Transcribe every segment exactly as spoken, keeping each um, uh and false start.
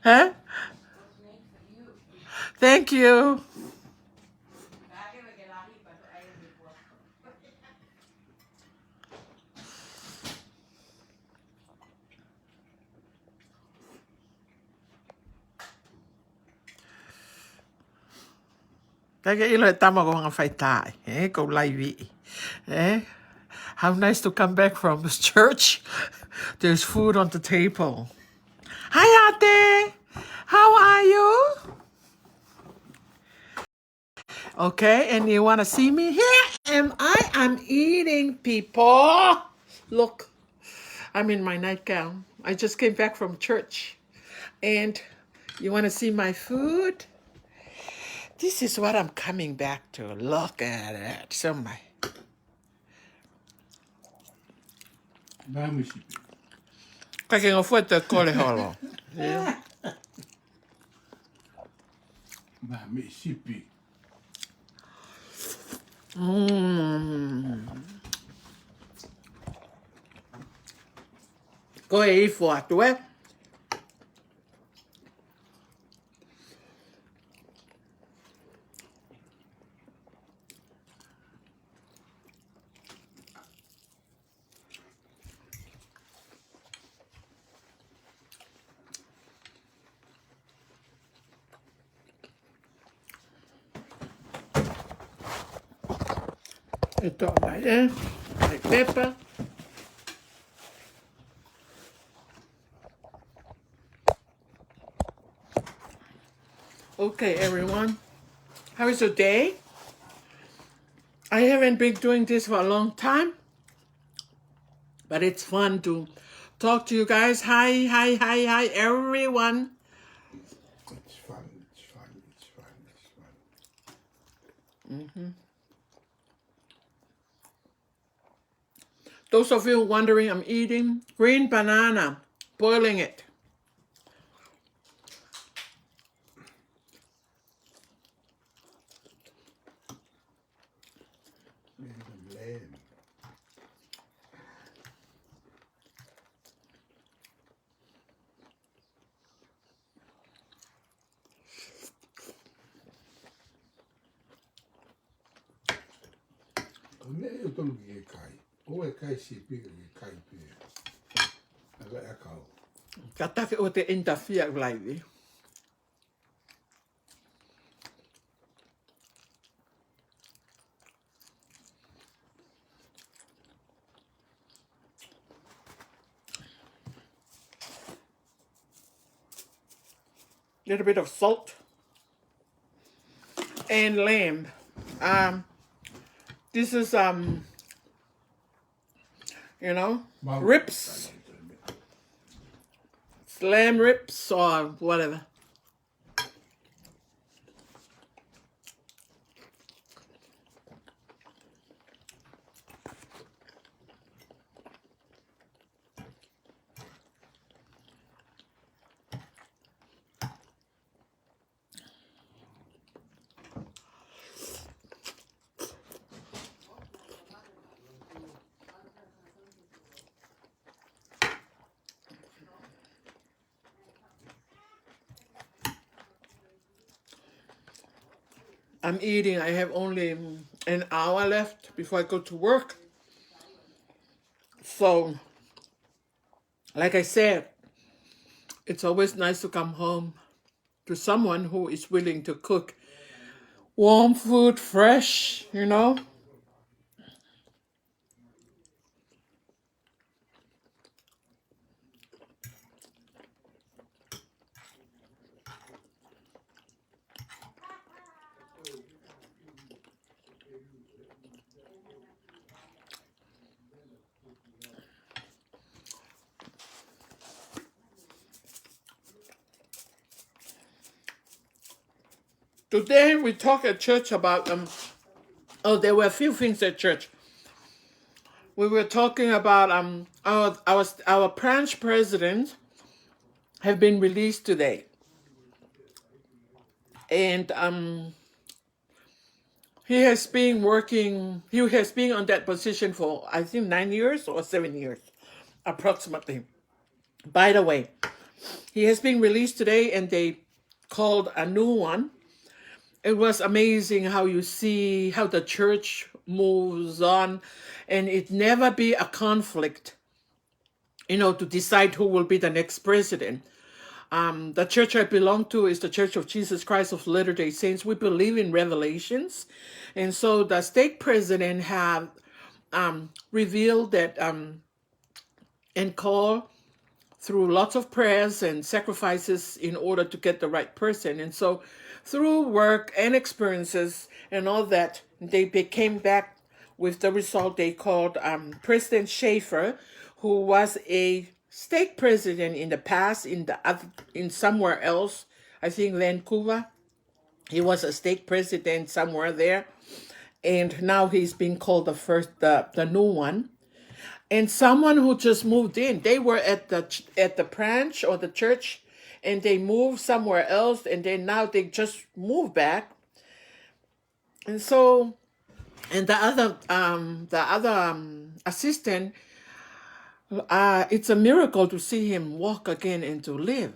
Huh? Thank you. Kae ʻilo e tama ko e hanga fai tai, eh? Ko e laivi, eh? How nice to come back from church. There's food on the table. Hi, Ate. How are you? Okay, and you wanna see me? Here am I. I'm eating, people. Look, I'm in my nightgown. I just came back from church. And you wanna see my food? This is what I'm coming back to. Look at it. So my Mami sipi. Kae ke ngofua te kole holo. Yeah. Mami sipi. Mm. Ko e ifo atu, eh? ʻE toʻo mai, eh? Mai pepa. Okay, everyone. How is your day? I haven't been doing this for a long time, but it's fun to talk to you guys. Hi, hi, hi, hi, everyone. It's fun, it's fun, it's fun, it's fun. Mm-hmm. Those of you wondering, I'm eating green banana, boiling it. Ko e meʻa ia ʻoku tonu ke kai. ʻOua ʻe kai sipi, ke kai pē. ʻAlu ʻakau. Kātaki ʻoua te interfere ʻeku laivi. Little bit of salt and lamb. Um, this is, um, you know, ribs, lamb ribs or whatever. I'm eating. I have only, mm, an hour left before I go to work. So, like I said, it's always nice to come home to someone who is willing to cook warm food, fresh, you know? Today we talk at church about, um, oh, there were a few things at church. We were talking about, um, our, our, our branch president have been released today. And, um, he has been working, he has been on that position for, I think, nine years or seven years, approximately. By the way, He has been released today, and they called a new one. It was amazing how you see how the church moves on, and it never be a conflict, you know, to decide who will be the next president. Um, the church I belong to is the Church of Jesus Christ of Latter-day Saints. We believe in revelations. And so the stake president have, um, revealed that, um, and call through lots of prayers and sacrifices in order to get the right person. And so through work and experiences and all that, they, they came back with the result they called, um, President Schaefer, who was a stake president in the past in the oth-, in somewhere else, I think Vancouver. He was a stake president somewhere there, and now he's been called the first, the, the new one. And someone who just moved in, they were at the ch-, at the branch or the church, and they moved somewhere else, and then now they just moved back. And so, and the other, um, the other, um, assistant, uh, it's a miracle to see him walk again and to live.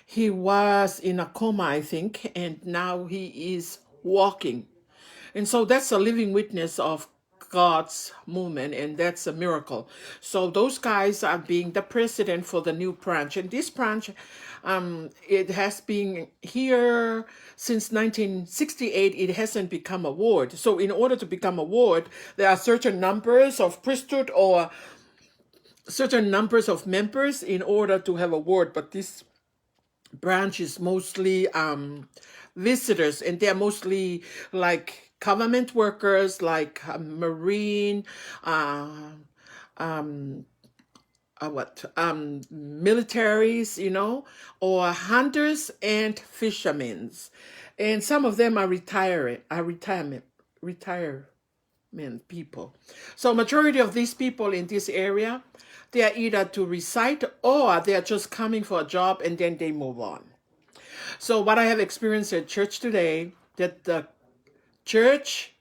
He was in a coma, I think, and now he is walking. And so that's a living witness of God's movement, and that's a miracle. So those guys are being the president for the new branch. And this branch, um, it has been here since nineteen sixty-eight. It hasn't become a ward. So in order to become a ward, there are certain numbers of priesthood or certain numbers of members in order to have a ward. But this branch is mostly, um, visitors, and they're mostly, like, government workers, like, uh, marine, uh, um, uh, what, um, militaries, you know, or hunters and fishermen. And some of them are retiring, are retirement, retire men, people. So majority of these people in this area, they are either to reside or they are just coming for a job and then they move on. So what I have experienced at church today, that the church,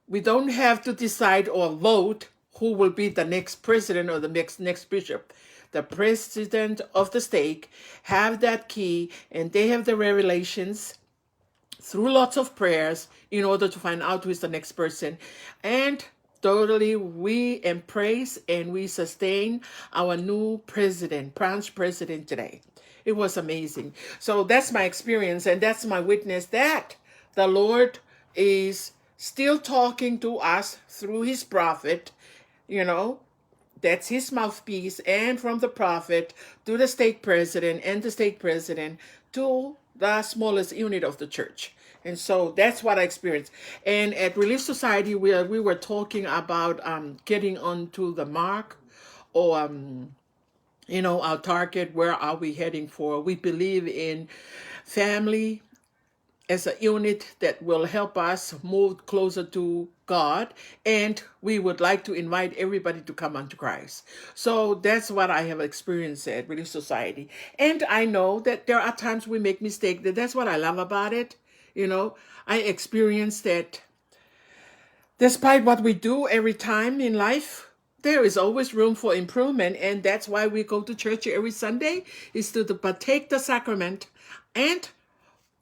we don't have to decide or vote who will be the next president or the next, next bishop. The president of the stake have that key, and they have the revelations through lots of prayers in order to find out who is the next person. And totally, we embrace and we sustain our new president, branch president today. It was amazing. So that's my experience, and that's my witness that the Lord is still talking to us through his prophet, you know, that's his mouthpiece, and from the prophet to the stake president, and the stake president to the smallest unit of the church. And so that's what I experienced. And at Relief Society, we are, we were talking about, um, getting onto the mark, or, um, you know, our target. Where are we heading for? We believe in family as a unit that will help us move closer to God, and we would like to invite everybody to come unto Christ. So that's what I have experienced at Relief Society. And I know that there are times we make mistake. That, that's what I love about it. You know, I experience that despite what we do every time in life, there is always room for improvement, and that's why we go to church every Sunday, is to, to partake the sacrament and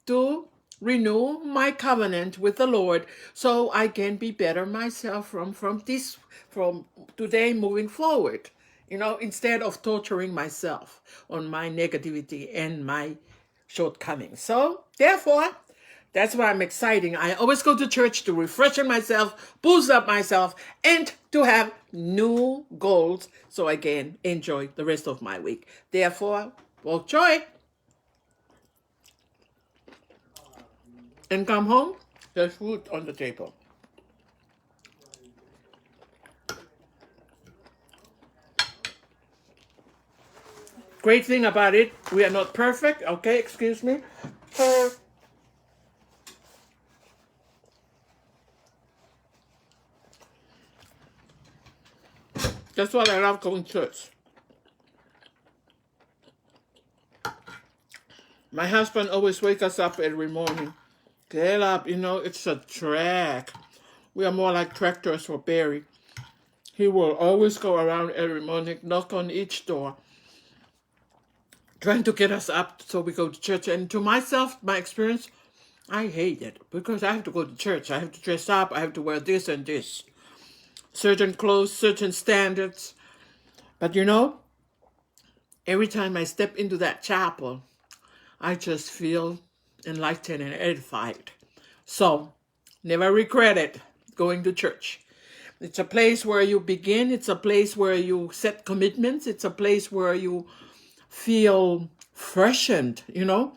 to renew my covenant with the Lord, so I can be better myself from, from this, from today moving forward, you know, instead of torturing myself on my negativity and my shortcomings. So therefore, that's why I'm exciting. I always go to church to refresh myself, boost up myself, and to have new goals so I can enjoy the rest of my week. Therefore, bok choy. And come home, there's food on the table. Great thing about it, we are not perfect, okay? Excuse me. That's why I love going to church. My husband always wake us up every morning. Get up, you know, it's a drag. We are more like tractors for Barry. He will always go around every morning, knock on each door, trying to get us up so we go to church. And to myself, my experience, I hate it because I have to go to church. I have to dress up. I have to wear this and this. Certain clothes, certain standards. But you know, every time I step into that chapel, I just feel enlightened and edified. So, never regret it going to church. It's a place where you begin, it's a place where you set commitments, it's a place where you feel freshened, you know?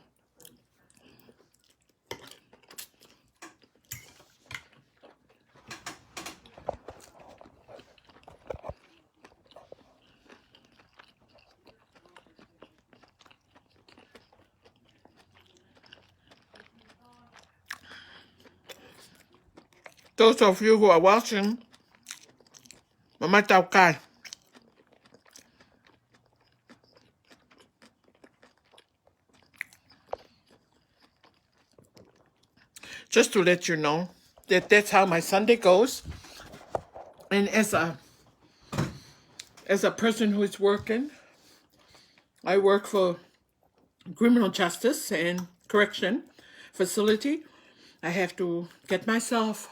Those of you who are watching, mamaʻi tau kai. Just to let you know that that's how my Sunday goes. And as a as a person who is working, I work for criminal justice and correction facility. I have to get myself,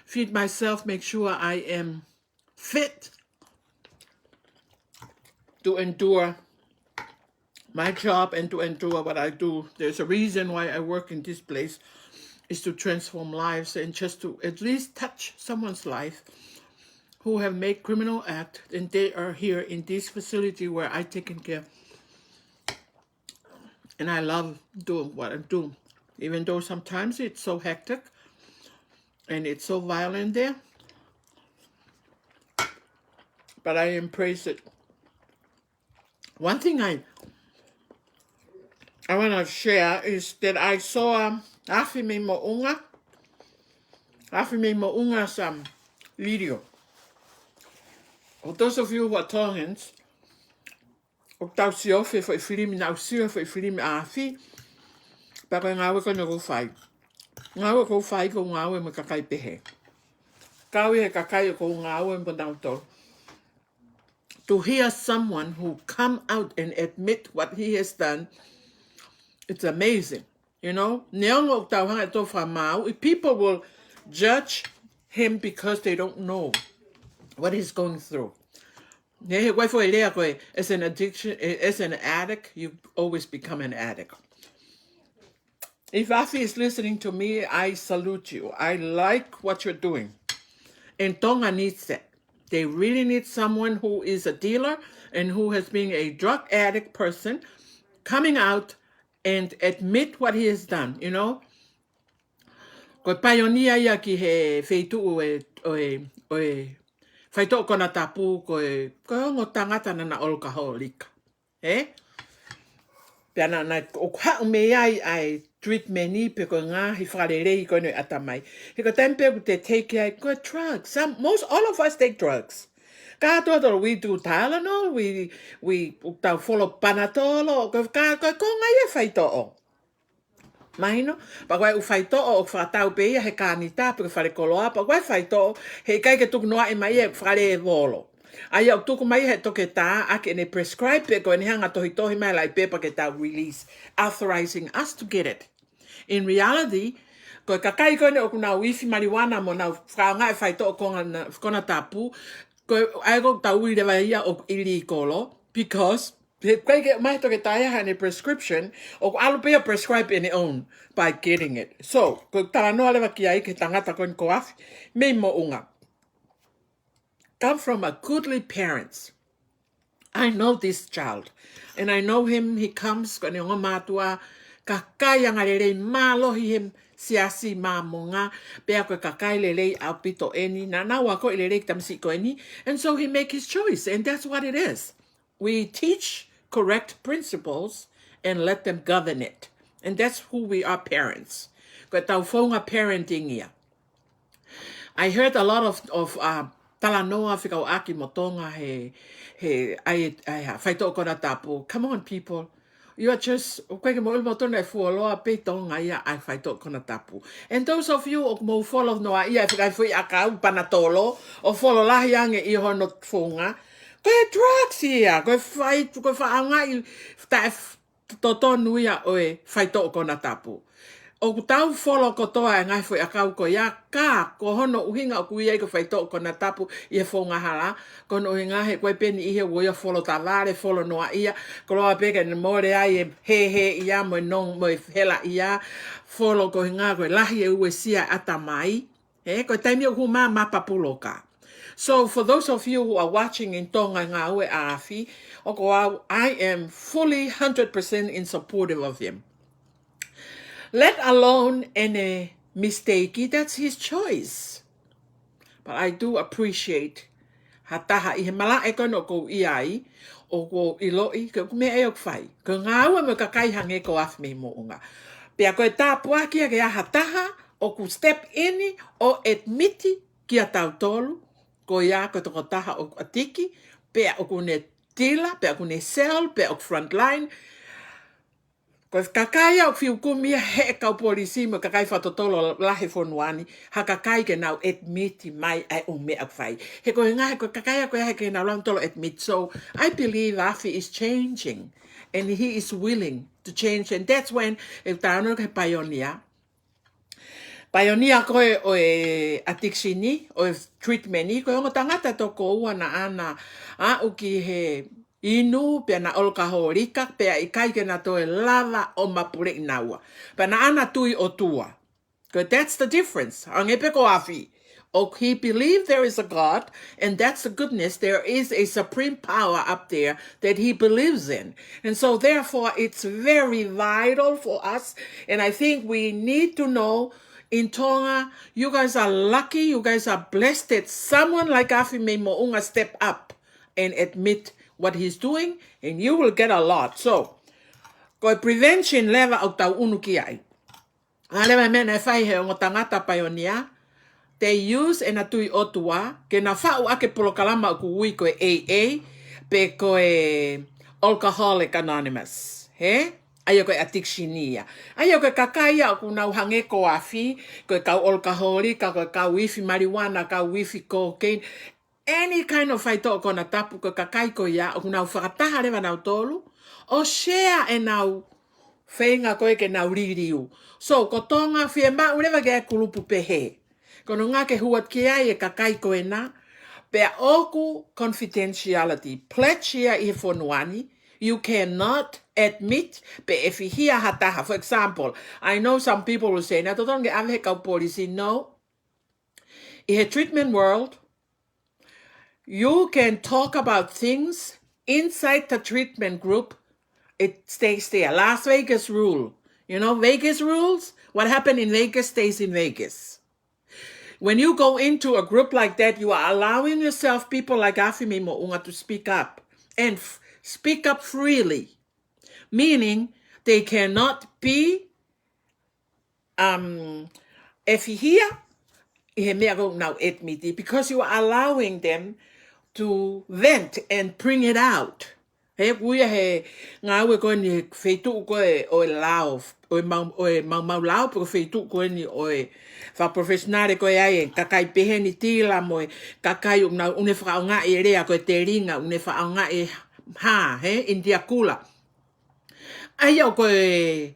feed myself, make sure I am fit to endure my job and to endure what I do. There's a reason why I work in this place, is to transform lives and just to at least touch someone's life who have made criminal act, and they are here in this facility where I taken care. And I love doing what I do, even though sometimes it's so hectic and it's so violent there. But I embrace it. One thing I I want to share is that I saw, um, Afi mei Moʻunga. Afi mei Moʻunga's, um, video. For those of you who are Tongans, ʻoku tau sio he foʻi filimi, naʻa ku sio he foʻi filimi ʻa Afi. Pea ko e ngāue ko eni ʻoku fai. Ngāue ʻoku fai ko e ngāue mo e kakai pehē. Kau ʻi he kakai ʻoku ngāue mo nautolu. To hear someone who come out and admit what he has done, it's amazing. You know, neongo ʻoku tau hanga ʻo fakamaau, if people will judge him because they don't know what he's going through. He, he, ko e foʻi lea ko e, as an addiction, as an addict, you always become an addict. If Afi is listening to me, I salute you. I like what you're doing. And Tonga needs that. They really need someone who is a dealer and who has been a drug addict person coming out and admit what he has done, you know? Ko e paionia ia ki he feituʻu ʻo e, ʻo e, ʻo e faitoʻo konatapu, ko e, ko e ongo tangata naʻa na ʻolokahōlika. Ē? Pea naʻa, naʻa ʻoku haʻu mei ai ʻa e treatment ʻi he, pe ko e ngaahi fakalelei ko eni ʻo e ʻatamai. He ko e taimi pē ʻoku te take ai, ko e drugs. Some, most, all of us take drugs. Kātoa tolo, we do Tylenol, we, we, tau folo Panadol, ko e, ka, ko e konga ia e faitoʻo. Mahino? Pea ko e ʻū faitoʻo ʻoku fakatau pē ia he kānita, pe ko e falekoloa, pea ko e faitoʻo, heʻikai ke tukunoaʻi mai ia ʻe he fakalevolo. ʻA ia ʻoku tuku mai he toketā, ʻaki ʻene prescribe pe ko ʻene hanga ʻo tohitohi mai e laʻi pepa ke tau release, authorizing us to get it. In reality, ko e kakai ko eni ʻoku nau ifi maliuana mo nau fakaʻaongaʻi e faitoʻo konga na, konatapu, ko e ʻai ko ʻetau ui leva ia ʻoku ʻilikolo, because heʻikai ke ʻomai he toketā ia haʻane prescription, ʻoku ʻalu pē ia ʻo prescribe ʻene own by getting it. So, ko e talanoa leva ki ai ki he tangata ko eni ko Afi mei Moʻunga. Come from a goodly parents. I know this child. And I know him, he comes, ko ʻene ongo mātuʻa, kakai angalelei mālohi he siasi Māmonga, pea ko e kakai lelei ʻaupito eni, naʻa nau akoʻi lelei e tamasiʻi ko eni, and so he make his choice, and that's what it is. We teach correct principles and let them govern it. And that's who we are, parents. Ko ʻetau founga parenting ia. I heard a lot of, of, uh, talanoa fekauʻaki mo Tonga he, he, ʻai, ʻai ha faitoʻo konatapu. Come on, people. You are just, ʻoku ʻikai ke mou ʻilo moutolu naʻe fuoloa pē ʻi Tonga ia ʻa e faitoʻo konatapu. And those of you ʻoku mou folo noaʻia e fika foʻi ʻakau Panadol, ʻo folo lahi ange ʻi hono founga, Ko e drugs ia, ko e fai, ko e fakaʻaongaʻi taʻe f-, totonu ia ʻo e faitoʻo konatapu. ʻOku tau follow kotoa e ngaahi foʻi ʻakau ko ia, ka ko hono ʻuhinga ʻoku ʻi ai ko e faitoʻo konatapu ʻi he founga hala, ko hono ʻuhinga he ko e peni ʻi he ua ia follow tavale, follow noaʻia, koloa pē ke ne mole ai e hēhēʻia mo e nong mo e helaʻia, follow ko e ʻuhinga ko e lahi e uesia ʻatamai. He, ko e taimi ʻoku hū mai mapa puloka. So, for those of you who are watching in Tonga ngāue ʻa Afi, ʻoku ou, I am fully hundred percent in supportive of him. Let alone any mistake, that's his choice. But I do appreciate ha taha ʻi he malaʻe ko ena ʻoku ou ʻi ai, ʻoku ou ʻiloʻi, ko e meʻa ʻoku fai. Ko e ngāue mo e kakai hangē ko Afi mei Moʻunga. Pea ko e tāpuaki ia ke ʻi ai ha taha, ʻoku step in ʻo admit kia tautolu, ko ia ko e tokotaha ʻoku ʻatiki, pea ʻoku ne tila, pea ʻoku ne sell, pea ʻoku frontline. Ko e kakai ia ʻoku fiu kumi ia he kau polisi mo e kakai fakatotolo lahi fonua ni, ha kakai ke nau admit mai ʻa e ʻū meʻa ʻoku fai. He ko e ʻuhinga he ko e kakai ia ko ia he ke nau lava tolo admit. So, I believe Afi is changing, and he is willing to change, and that's when, ʻe tāno ke paionia. Paionia ko ē ʻo e addiction ni, ʻo e treatment ni, ko e ongo tangata toko ua naʻa na aʻu ki he inu, pea na ʻolokahōlika, pea ʻikai ke na toe lava ʻo mapuleʻi naua. Pea naʻa na tui ʻOtua. Ko e that's the difference. Hangē pē ko Afi. ʻOku he believe there is a God, and that's the goodness. There is a supreme power up there that he believes in. And so therefore, it's very vital for us. And I think we need to know in Tonga, you guys are lucky, you guys are blessed that someone like Afi mei Moʻunga step up and admit what he's doing, and you will get a lot. So, ko e prevention leva ʻoku tau unu ki ai. ʻA e leva meʻa naʻe fai he ongo tangata paionia, they use ʻena tui ʻOtua ke na faʻu ʻaki e polokalama ʻoku ui ko e A A, pe ko e Alcoholic Anonymous. He? ʻA ia ko e addiction ia. ʻA ia ko e kakai ia ʻoku nau hangē ko Afi, ko e kau ʻolokahōlika, ko e kau ifi marijuana, kau ifi cocaine, any kind of faitoʻo konatapu, ko e kakai ko ia, ʻoku nau fakataha leva nautolu, ʻo share ʻenau feinga ko ē ke nau liliu. So, ko Tonga fiemaʻu leva ke ʻi ai e kulupu pehē. Ko hono ʻuhinga ke hū atu ki ai e kakai ko ena, pea ʻoku confidentiality, pledge ia ʻi he fonua ni, you cannot admit pe ʻe fihia ha taha. For example, I know some people will say, naʻa totonu ke ʻave he kau polisi, no. ʻI he treatment world, you can talk about things inside the treatment group. It stays there. Las Vegas rule. You know, Vegas rules. What happened in Vegas stays in Vegas. When you go into a group like that, you are allowing yourself, people like Afi mei Moʻunga, to speak up and f-, speak up freely. Meaning, they cannot be, um, ʻe fihia ʻi he meʻa ʻoku nau admit, because you are allowing them to vent and bring it out. He ʻoku ʻi ai he ngāue ko eni he feituʻu ko ē ʻo e lao, ʻo e mau, ʻo e maumau lao, pe ko e feituʻu ko eni ʻo e fakaprofesionale ko ē ʻa e kakai pehē ni, tila mo e kakai ʻoku nau, ʻoku ne fakaʻaongaʻi e lea ko e telinga, ʻoku ne fakaʻaongaʻi e hā, he, ʻInitia kula. ʻA ia ʻoku ʻi ai,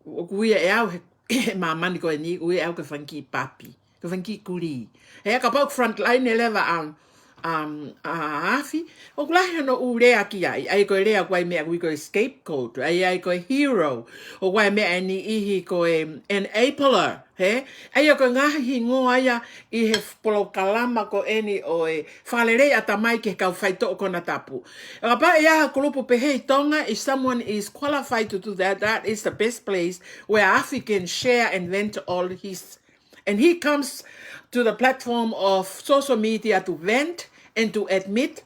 ʻoku ʻi ai ʻe au he, he māmani ko eni, ʻoku ʻi ai ʻe au ko e fanga kiʻi papi, ko e fanga kiʻi kulī. He kapau ʻoku frontline leva ʻa, um, ʻa Afi, ʻoku lahi hono ʻū lea ki ai, ʻa ia ko e lea ʻoku ʻi ai e meʻa ʻoku ui ko e scapegoat, ʻa ia ko e hero, ʻoku ʻi ai e meʻa ʻe niʻihi ko e enabler, he? ʻA ia ko e ngaahi hingoa ia ʻi he polokalama ko eni ʻo e fakaleleiʻatamai ki he kau faitoʻo konatapu. ʻE kapau ʻe ʻi ai ha kulupu pehē ʻi Tonga, if someone is qualified to do that, that is the best place where Afi can share and vent all his, and he comes to the platform of social media to vent and to admit,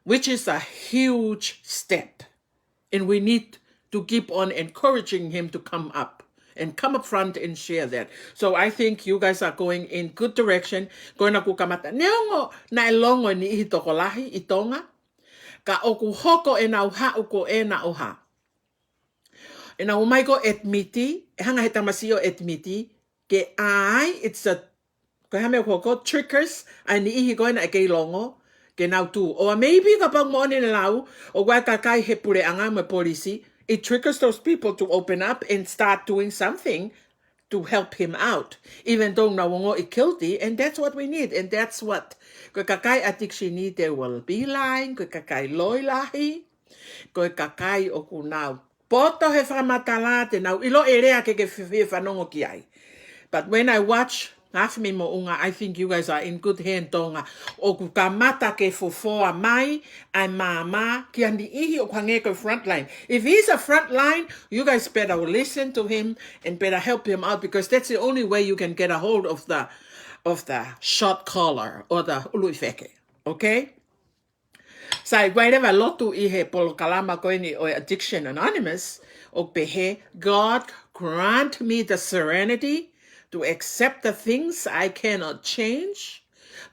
which is a huge step. And we need to keep on encouraging him to come up and come up front and share that. So I think you guys are going in good direction. Ko ena kuo kamata. Neongo naʻe longo e niʻihi tokolahi ʻi Tonga, ka ʻoku hoko ʻenau haʻu ko ena ʻo hā. ʻEnau ō mai ko e admit, ʻe hanga he tamasiʻi ʻo admit, ke ʻai, it's a, ko e hā e meʻa ʻoku hoko, triggers ʻa e niʻihi ko ena ʻe kei longo, ke nau tuʻu. Or maybe kapau moʻoni ʻene lau, ʻoku ʻi ai e kakai he puleʻanga mo e polisi, it triggers those people to open up and start doing something to help him out, even though nau ongoʻi guilty, and that's what we need, and that's what, ko e kakai addiction ni, they will be lying, ko e kakai loi lahi, ko e kakai ʻoku nau poto he fakamatala, te nau ʻilo e lea ke ke fie fanongo ki ai. But when I watch Afi mei Moʻunga, I think you guys are in good hand, Tonga. ʻOku kamata ke fofoa mai ʻa e maama ki ha niʻihi ʻoku hangē ko e frontline. If he's a frontline, you guys better listen to him and better help him out, because that's the only way you can get a hold of the, of the shot caller or the ʻuluʻi feke. Okay? Sai, ʻoku ʻi ai leva e lotu ʻi he polokalama ko eni ʻo e Addiction Anonymous, ʻoku pehē, "God grant me the serenity to accept the things I cannot change,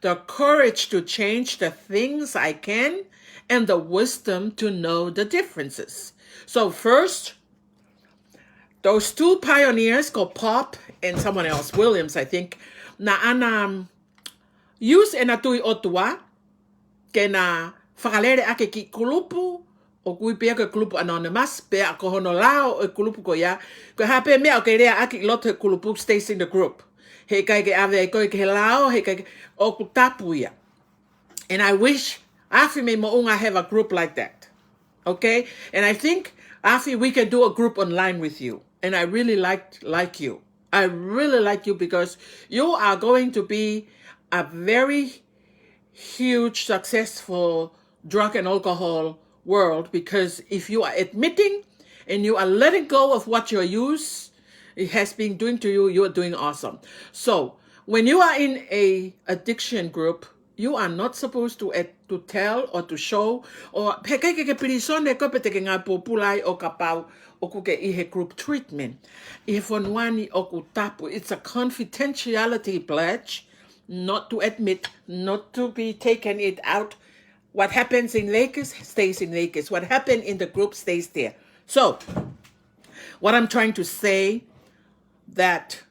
the courage to change the things I can, and the wisdom to know the differences." So first, those two pioneers, ko Pop and someone else, Williams, I think, naʻa na, um, use ʻena tui ʻOtua ke na fakalele ʻaki e kiʻi kulupu, ʻoku ui pē ia ko e kulupu anonymous, pea ko hono lao ʻo e kulupu ko ia, ko e hā pē meʻa ʻoku ke lea ʻaki ʻi loto he kulupu stays in the group. Heʻikai ke ʻave ai koe ki he lao, heʻikai ke, ʻoku tapu ia. And I wish Afi mei Moʻunga have a group like that. Okay? And I think, Afi, we can do a group online with you. And I really like, like you. I really like you because you are going to be a very huge, successful drug and alcohol world, because if you are admitting and you are letting go of what your use, it has been doing to you, you are doing awesome. So, when you are in a addiction group, you are not supposed to ad-, to tell or to show, or heʻikai ke ke pilīsone koe pe te ke ngāue pōpula ai ʻo kapau ʻoku ke ʻi he group treatment. ʻI he fonua ni ʻoku tapu, it's a confidentiality pledge, not to admit, not to be taken it out. What happens in Lakers stays in Lakers. What happened in the group stays there. So, what I'm trying to say, that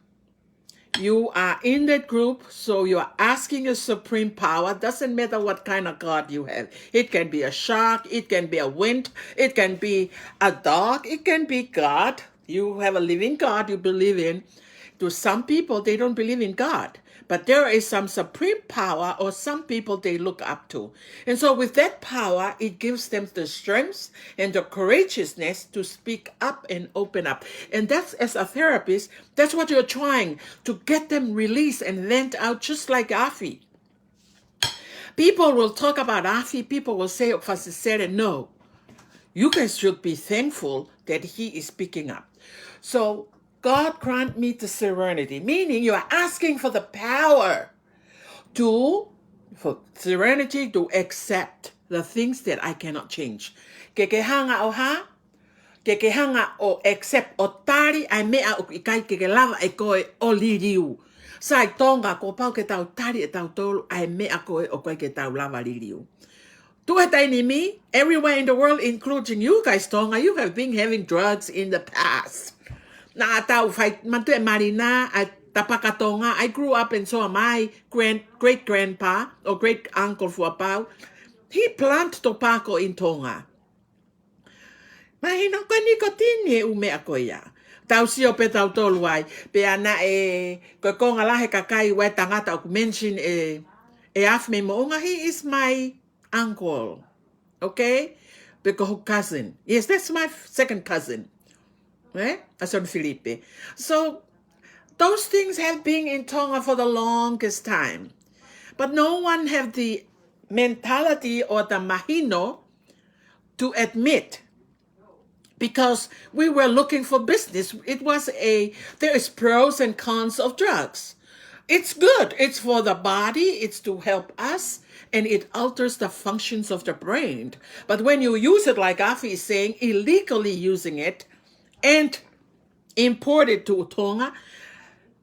you are in that group, so you are asking a supreme power. Doesn't matter what kind of God you have. It can be a shark, it can be a wind, it can be a dog, it can be God. You have a living God you believe in. To some people, they don't believe in God. But there is some supreme power or some people they look up to. And so with that power, it gives them the strength and the courageousness to speak up and open up. And that's, as a therapist, that's what you're trying to get them released and vent out, just like Afi. People will talk about Afi, people will say, "Oh, Fasisere," no. You guys should be thankful that he is speaking up. So, "God grant me the serenity," meaning you are asking for the power to, for serenity to accept the things that I cannot change. Ke ke hanga ʻo hā? Ke ke hanga ʻo accept, ʻo tali ʻa e meʻa ʻoku ʻikai ke ke lava ʻe koe ʻo liliu. Sai, Tonga, kuo pau ke tau tali ʻe tautolu ʻa e meʻa ko ē ʻoku ʻikai ke tau lava liliu. Tuʻu he taimi ni, everywhere in the world, including you guys, Tonga, you have been having drugs in the past. Naʻa tau fai, manatuʻi e Malina, ʻa e Tapaka Tonga. I grew up in Soa, my grand, great grandpa or great uncle Fuapau, he plant tobacco in Tonga. Mahino ko e nikotini e ʻū meʻa ko ia. Tau sio pē tautolu ai. Pea naʻe, ko e konga lahi e kakai ʻoku ʻi ai e tangata ʻoku mention ʻe, ʻe Afi mei Moʻunga, he is my uncle. Okay? Pe ko hoku cousin. Yes, that's my f-, second cousin. Eh? ʻA Son Filipe. So, those things have been in Tonga for the longest time. But no one have the mentality or the mahino to admit, because we were looking for business. It was a, there is pros and cons of drugs. It's good. It's for the body. It's to help us. And it alters the functions of the brain. But when you use it, like Afi is saying, illegally using it and import it to Tonga,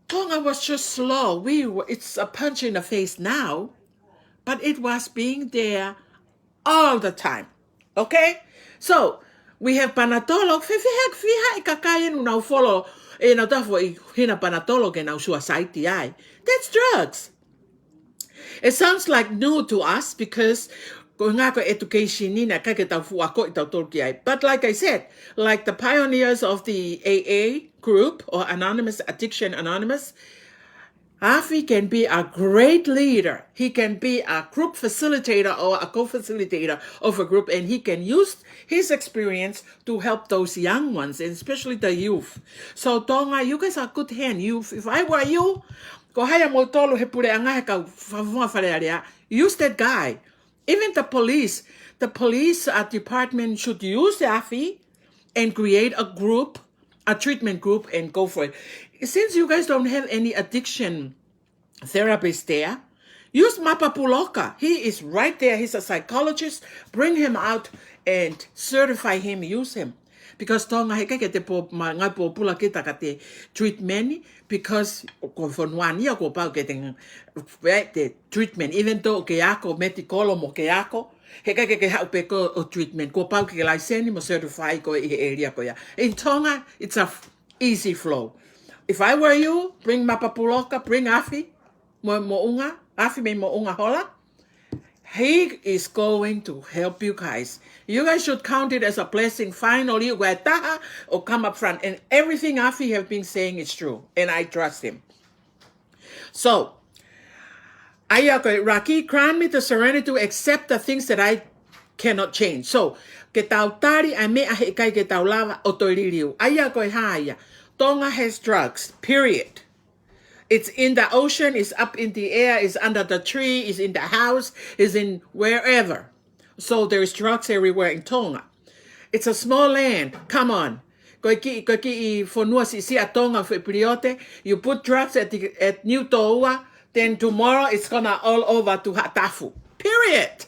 Tonga was just slow. We were, it's a punch in the face now, but it was being there all the time. Okay? So, we have Panadol. Fe-, fiha, fiha e kakai ʻoku nau follow, ʻenau tafo ʻi hina Panadol ke nau suicide ai. That's drugs. It sounds like new to us because ko e ʻuhinga ko e education ʻeni naʻe ʻikai ke tau fuʻu akoʻi tautolu ki ai. But like I said, like the pioneers of the A A group or Anonymous, Addiction Anonymous, Afi can be a great leader. He can be a group facilitator or a co-facilitator of a group, and he can use his experience to help those young ones, and especially the youth. So Tonga, you guys are good hand. You, if I were you, ko hai ʻa moutolu he puleʻanga he kau fakafofonga Fale Alea, use that guy. Even the police, the police, uh, department should use the Afi and create a group, a treatment group, and go for it. Since you guys don't have any addiction therapist there, use Mapa Puloka. He is right there. He's a psychologist. Bring him out and certify him, use him. Because Tonga, he ʻikai ke te pō-, ma-, ngaahi pōpula kita ka te treatment, because ko e fonua ni ia kuo pau ke te ng-, eh, te treatment, even though ke ako, medical mo ke ako, he ʻikai ke ke haʻu pē ko e ʻo treatment. Kuo pau ke ke laiseni mo certify koe ʻi he area ko ia. In Tonga, it's a f-, easy flow. If I were you, bring Mapa Puloka, bring Afi, mo, Moʻunga, Afi mei Moʻunga Hola. He is going to help you guys. You guys should count it as a blessing. Finally, ʻoku ʻi ai ha taha ʻoku come up front. And everything Afi have been saying is true. And I trust him. So, ʻa ia ko e ʻuluaki, grant me the serenity to accept the things that I cannot change. So, ke tau tali ʻa e meʻa he ʻikai ke tau lava ʻo toe liliu. ʻA ia ko e hā ia? Tonga has drugs, period. It's in the ocean, it's up in the air, it's under the tree, it's in the house, it's in wherever. So there's drugs everywhere in Tonga. It's a small land. Come on. Ko e kiʻi, ko e kiʻi fonua siʻisiʻi ʻa Tonga, foʻi piliote. You put drugs at the, at Niutōua, then tomorrow it's gonna all over to Haʻatafu. Period.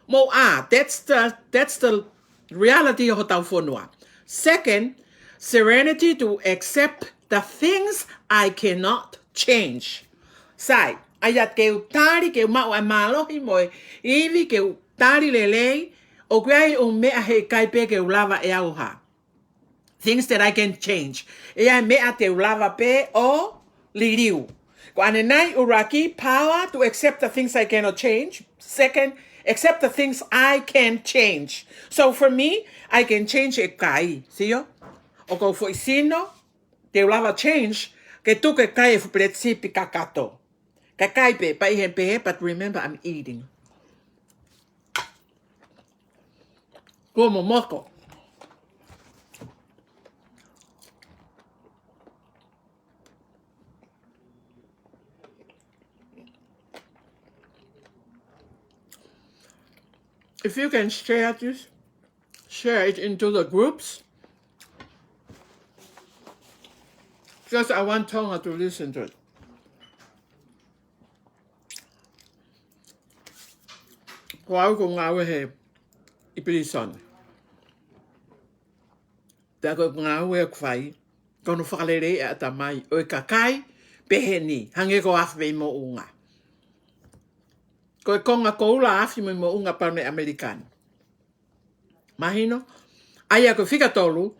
Mo a, that's the, that's the reality ʻo hotau fonua. Second, serenity to accept the things I cannot change. Sai, ʻa ia ke u tali, ke u maʻu ʻa e mālohi mo e ivi, ke u tali lelei, ʻoku ʻi ai ʻū meʻa he ʻikai pē ke u lava ʻe au ʻo hā. Things that I can change. ʻE ʻi ai meʻa te u lava pē ʻo liliu. Ko ʻanenai ʻuluaki, power to accept the things I cannot change. Second, accept the things I can change. So for me, I can change e kai. Sio? ʻOku ou foʻi sino, te u lava change, ke tuku e kai e fuʻu peleti sipi kakato. Kae kai pē, pea ʻi he pehē, but remember I'm eating. Kuo momoko. If you can share this, share it into the groups. Because I want Tonga to listen to it. Ko au ʻoku ou ngāue he ʻi pilīsone. Pea ko e ngāue ʻoku fai, ko hono fakaleleiʻi ʻa e ʻatamai ʻo e kakai pehē ni, hangē ko Afi mei Moʻunga. Ko e konga koula ʻa Afi mei Moʻunga pau ne ʻAmelika ni. Mahino? ʻA ia ko e fika tolu,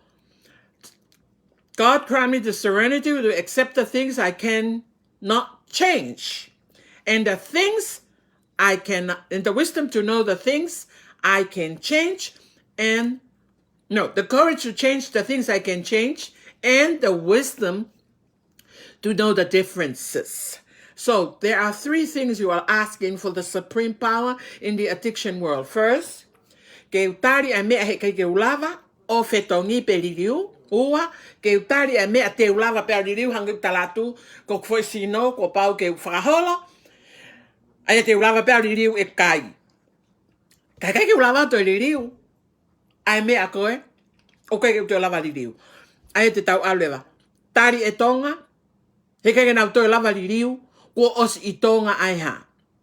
God grant me the serenity to accept the things I can not change, and the things I can, and the wisdom to know the things I can change, and, no, the courage to change the things I can change, and the wisdom to know the differences. So there are three things you are asking for the supreme power in the addiction world. First, ke u tali ʻa e meʻa he ʻikai ke u lava ʻo fetongi pe liliu. Ua, ke u tali ʻa e meʻa te u lava pē ʻo liliu, hangē ko e tala atu, ko hoku foʻi sino, kuo pau ke u fakaholo. ʻA ia te u lava pē ʻo liliu e kai. Ka ʻikai ke u lava toe liliu ʻa e meʻa ko ē, ʻoku ʻikai ke u toe lava liliu. ʻA ia te tau ʻalu leva. Tali ʻe Tonga, he ʻikai ke nau toe lava liliu, kuo ʻosi ʻi Tonga ʻa e hā.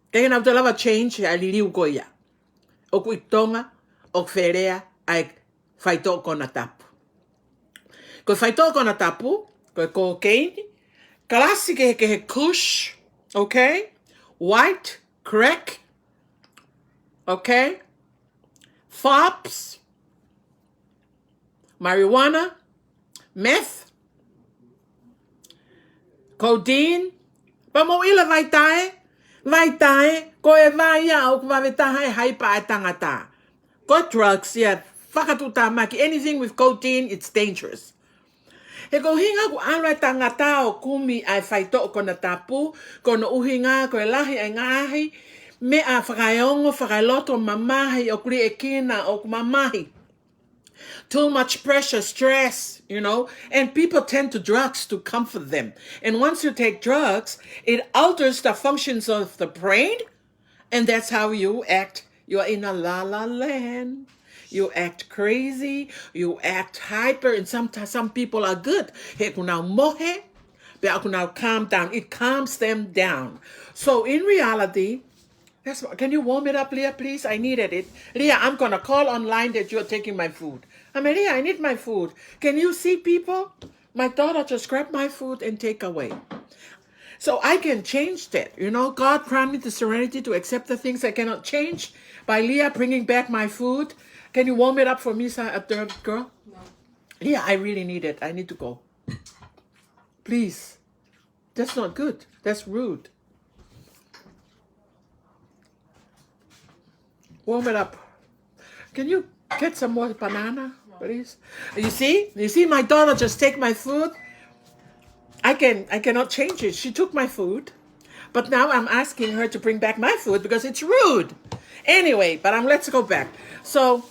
ʻIkai ke nau toe lava change ʻa e liliu ko ia. ʻOku ʻi Tonga, ʻoku fēlea ʻa e faitoʻo konatapu. Ko e faitoʻo konatapu, ko e cocaine, kalasi kehekehe kush, okay? White, crack, okay? Fops, marijuana, meth, codeine, pea mo e ʻilo vaitae, Vai tae, ko e vai ia ʻoku vave taha e haipa ʻa e tangata. Ko e drugs ia, fakatuʻutāmaki, anything with codeine, it's dangerous. He ko e ʻuhinga ʻoku ʻalu e tangata ʻo kumi ʻa e faitoʻo konatapu, ko hono ʻuhinga ko e lahi e ngaahi meʻa fakaeongo, fakaeloto mamahi, ʻoku liʻekina, ʻoku mamahi. Too much pressure, stress, you know, and people turn to drugs to comfort them. And once you take drugs, it alters the functions of the brain, and that's how you act. You are in a la la land. You act crazy, you act hyper, and sometimes some people are good. He ʻoku nau mohe, pea ʻoku nau calm down. It calms them down. So in reality, that's what, can you warm it up, Leah, please? I needed it. Leah, I'm gonna call online that you're taking my food. I mean, Leah, I need my food. Can you see people? My daughter just grabbed my food and take away. So I can change that. You know, God grant me the serenity to accept the things I cannot change by Leah bringing back my food. Can you warm it up for me, sir, a third girl? No. Leah, I really need it. I need to go. Please. That's not good. That's rude. Warm it up. Can you get some more banana, please? You see? You see, my daughter just take my food. I can, I cannot change it. She took my food. But now I'm asking her to bring back my food because it's rude. Anyway, but um, let's go back. So,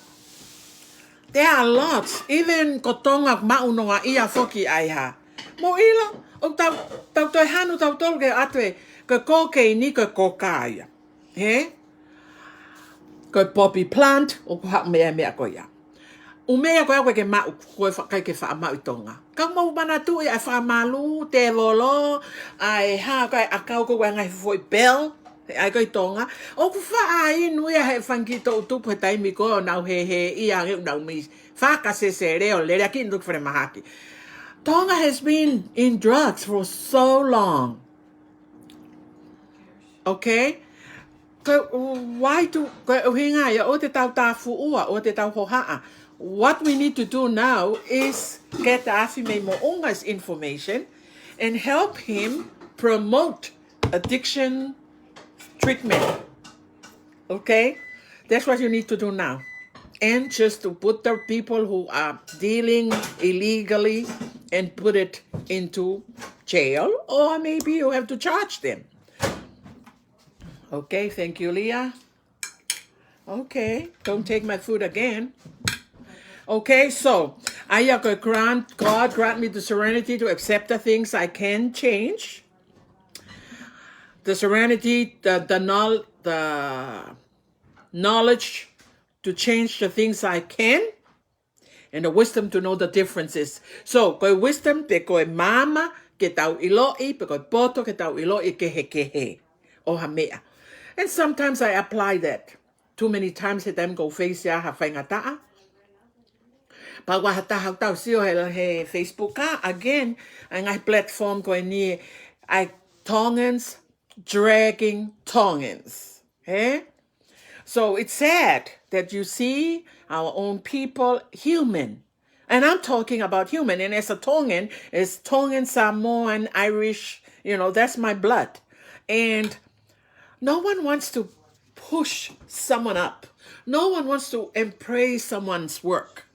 there are lots. Even ko Tonga maʻu noa ia foki ai ha. Mo ila, ʻoku tau, tau toe hanu tautolu ke ʻatu e, ko e kokeini, ko e koka ia. He? Ko e poppy plant, ʻoku haʻu mei ai e meʻa ko ia. ʻUmeʻa ko ia ʻoku ʻikai ke maʻu, ko e fa-, ʻikai ke faʻa maʻu ʻi Tonga. Ka mou manatuʻi ʻa e faʻa malu, tēvolo, ʻa e hā, ko e ʻakau ko e ngaahi foʻi bell, ʻa ia ko ē ʻi Tonga. ʻOku faʻa inu ia he fanga kiʻi toʻutupu he taimi ko ē ʻoku nau hēhē ia he ʻoku nau mei fakasese leʻo lele ʻaki ʻenau falemahaki. Tonga has been in drugs for so long. Okay? Ko, why do, ko e ʻuhinga ia ʻoku tau tāfuʻua, ʻoku tau hohaʻa. What we need to do now is get Afi mei Moʻunga's information and help him promote addiction treatment. Okay? That's what you need to do now. And just to put the people who are dealing illegally and put it into jail, or maybe you have to charge them. Okay, thank you, Leah. Okay, don't take my food again. Okay, so, ʻa ia ko e grant, God grant me the serenity to accept the things I can change. The serenity, the, the, knowl-, the knowledge to change the things I can, and the wisdom to know the differences. So, ko e wisdom pe ko e maama ke tau ʻiloʻi, pe ko e poto ke tau ʻiloʻi e kehekehe ʻo ha meʻa. And sometimes I apply that. Too many times he taimi ʻoku ou face ai ha faingataʻa. Pea ʻoku ʻi ai ha taha ʻoku tau sio he, he Facebook ā, again, ʻa e ngaahi platform ko eni, ʻa e Tongans dragging Tongans. He? So it's sad that you see our own people human. And I'm talking about human, and as a Tongan, as Tongan, Samoan, Irish, you know, that's my blood. And no one wants to push someone up. No one wants to embrace someone's work.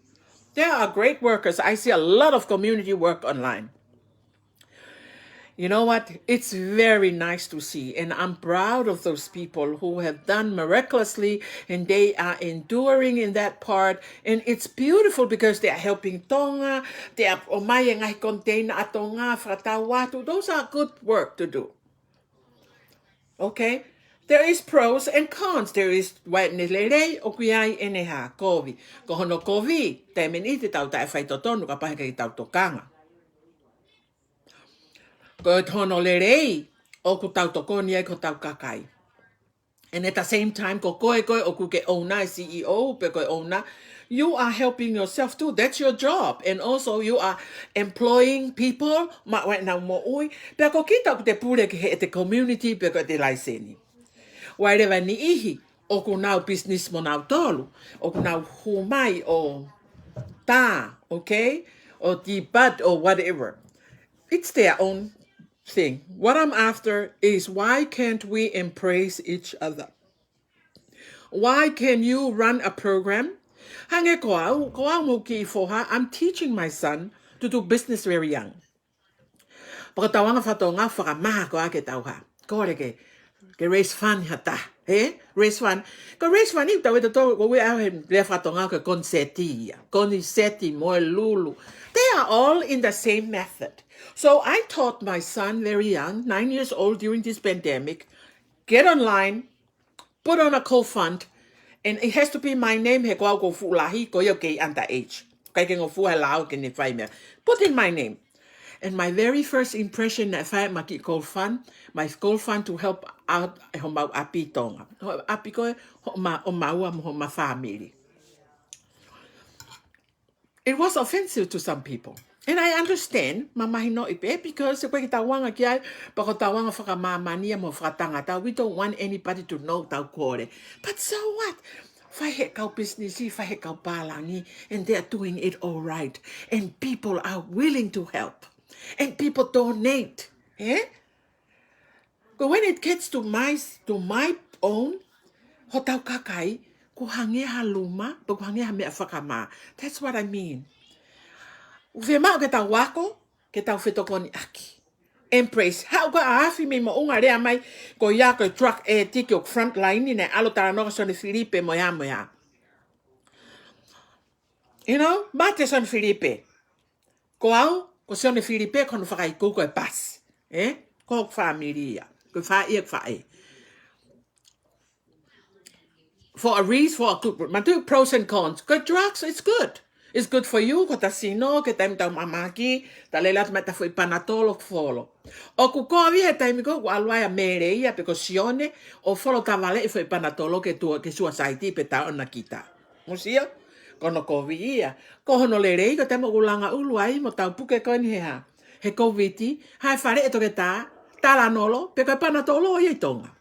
There are great workers. I see a lot of community work online. You know what? It's very nice to see, and I'm proud of those people who have done miraculously, and they are enduring in that part, and it's beautiful because they are helping Tonga, they are ʻomai e ngaahi container ʻa Tonga, fakatau atu. Those are good work to do. Okay? There is pros and cons. There is, ʻoku ʻi ai ʻene lelei, ʻoku ʻi ai ʻene hā, kovi. Ko hono kovi, taimi ʻe niʻihi te tau taʻefaitotonu, kapau he ʻikai ke tau tokanga. Ko hono lelei, ʻoku tau tokoni ai ki hotau kakai. And at the same time, ko koe, koe ʻoku ke ʻouna, e C E O, pe ko e ʻouna, you are helping yourself too. That's your job. And also, you are employing people, maʻu ʻenau moʻui. Pea ko kita ʻoku te pule ki heʻete community, pe ko ʻete laiseni. ʻOku ʻi ai leva e niʻihi, ʻoku nau business mo nautolu, ʻoku nau hū mai ʻo tā, okay? ʻO tibati, or whatever. It's their own thing. What I'm after is, why can't we embrace each other? Why can you run a program? Hangē ko au, ko au mo e kiʻi foha, I'm teaching my son to do business very young. Pea ko ʻetau anga fakatonga, fakamaha ko ā ke tau hā. Kole ke, ke raise fund ha taha, ē? Raise fund. Ko e raise fund ʻi he tau e tato, ko e ʻuhinga he lea fakatonga ko e koniseti ia. Koniseti mo e lulu. They are all in the same method. So I taught my son very young, nine years old, during this pandemic, get online, put on a co-fund, and it has to be my name, he ko au ʻoku ou fuʻu lahi, ko ia ʻoku kei underage. ʻIkai ke ngofua he lao ke ne fai meʻa. Put in my name. And my very first impression naʻe fai ʻema kiʻi co-fund, my co-fund to help out ʻa homau ʻapi ʻi Tonga. Ho ʻapi ko ē, homau, homau mo homa family. It was offensive to some people. And I understand, ma mahinoʻi pē, because ko e tau anga ki ai, pea ko e tau anga fakamāmani mo fakatangata, we don't want anybody to know ʻetau kole. But so what? Fai he kau pisinisi, fai he kau pālangi, and they are doing it all right. And people are willing to help. And people donate. Eh? But when it gets to my, to my own, hotau kakai, ʻoku hangē ha luma, pea ʻoku hangē ha meʻa fakamā. That's what I mean. ʻOku fiemaʻu ke tau ako, ke tau fetokoniʻaki. Embrace. Haʻu ko ē ʻa Afi mei Moʻunga lea mai, ko ia ko e drug addict ʻoku front line ni, naʻe ʻalu talanoa kia Sione Filipe mo ia mo ia. You know, mate Sione Filipe. Ko au, ko Sione Filipe, ko hono fakaiku ko e pasi. Eh? Ko hoku fāmili ia. Ko e faʻē, ko e faʻē. For a reason, for a good, ma tui pros and cons. Ko e drugs, it's good. It's good for you, ko ʻeta sino, ke taimi tau mamaki, ta lele atu mai ʻeta foʻi panatolo folo. ʻOku kovi he taimi ko ē ʻoku ʻalu ai ʻa Mele ia, pe ko Sione, ʻo folo tavaleʻi foʻi panatolo ke tuʻu, ke suicide pe tau ʻona kita. Mou sio, ko hono kovi ia. Ko hono lelei, ko e taimi ʻoku langa ʻulu ai, mo tau puke ko eni he hā. He Kōviti, hae fale e toketā, talanolo, pe ko e panatolo ia ʻi Tonga.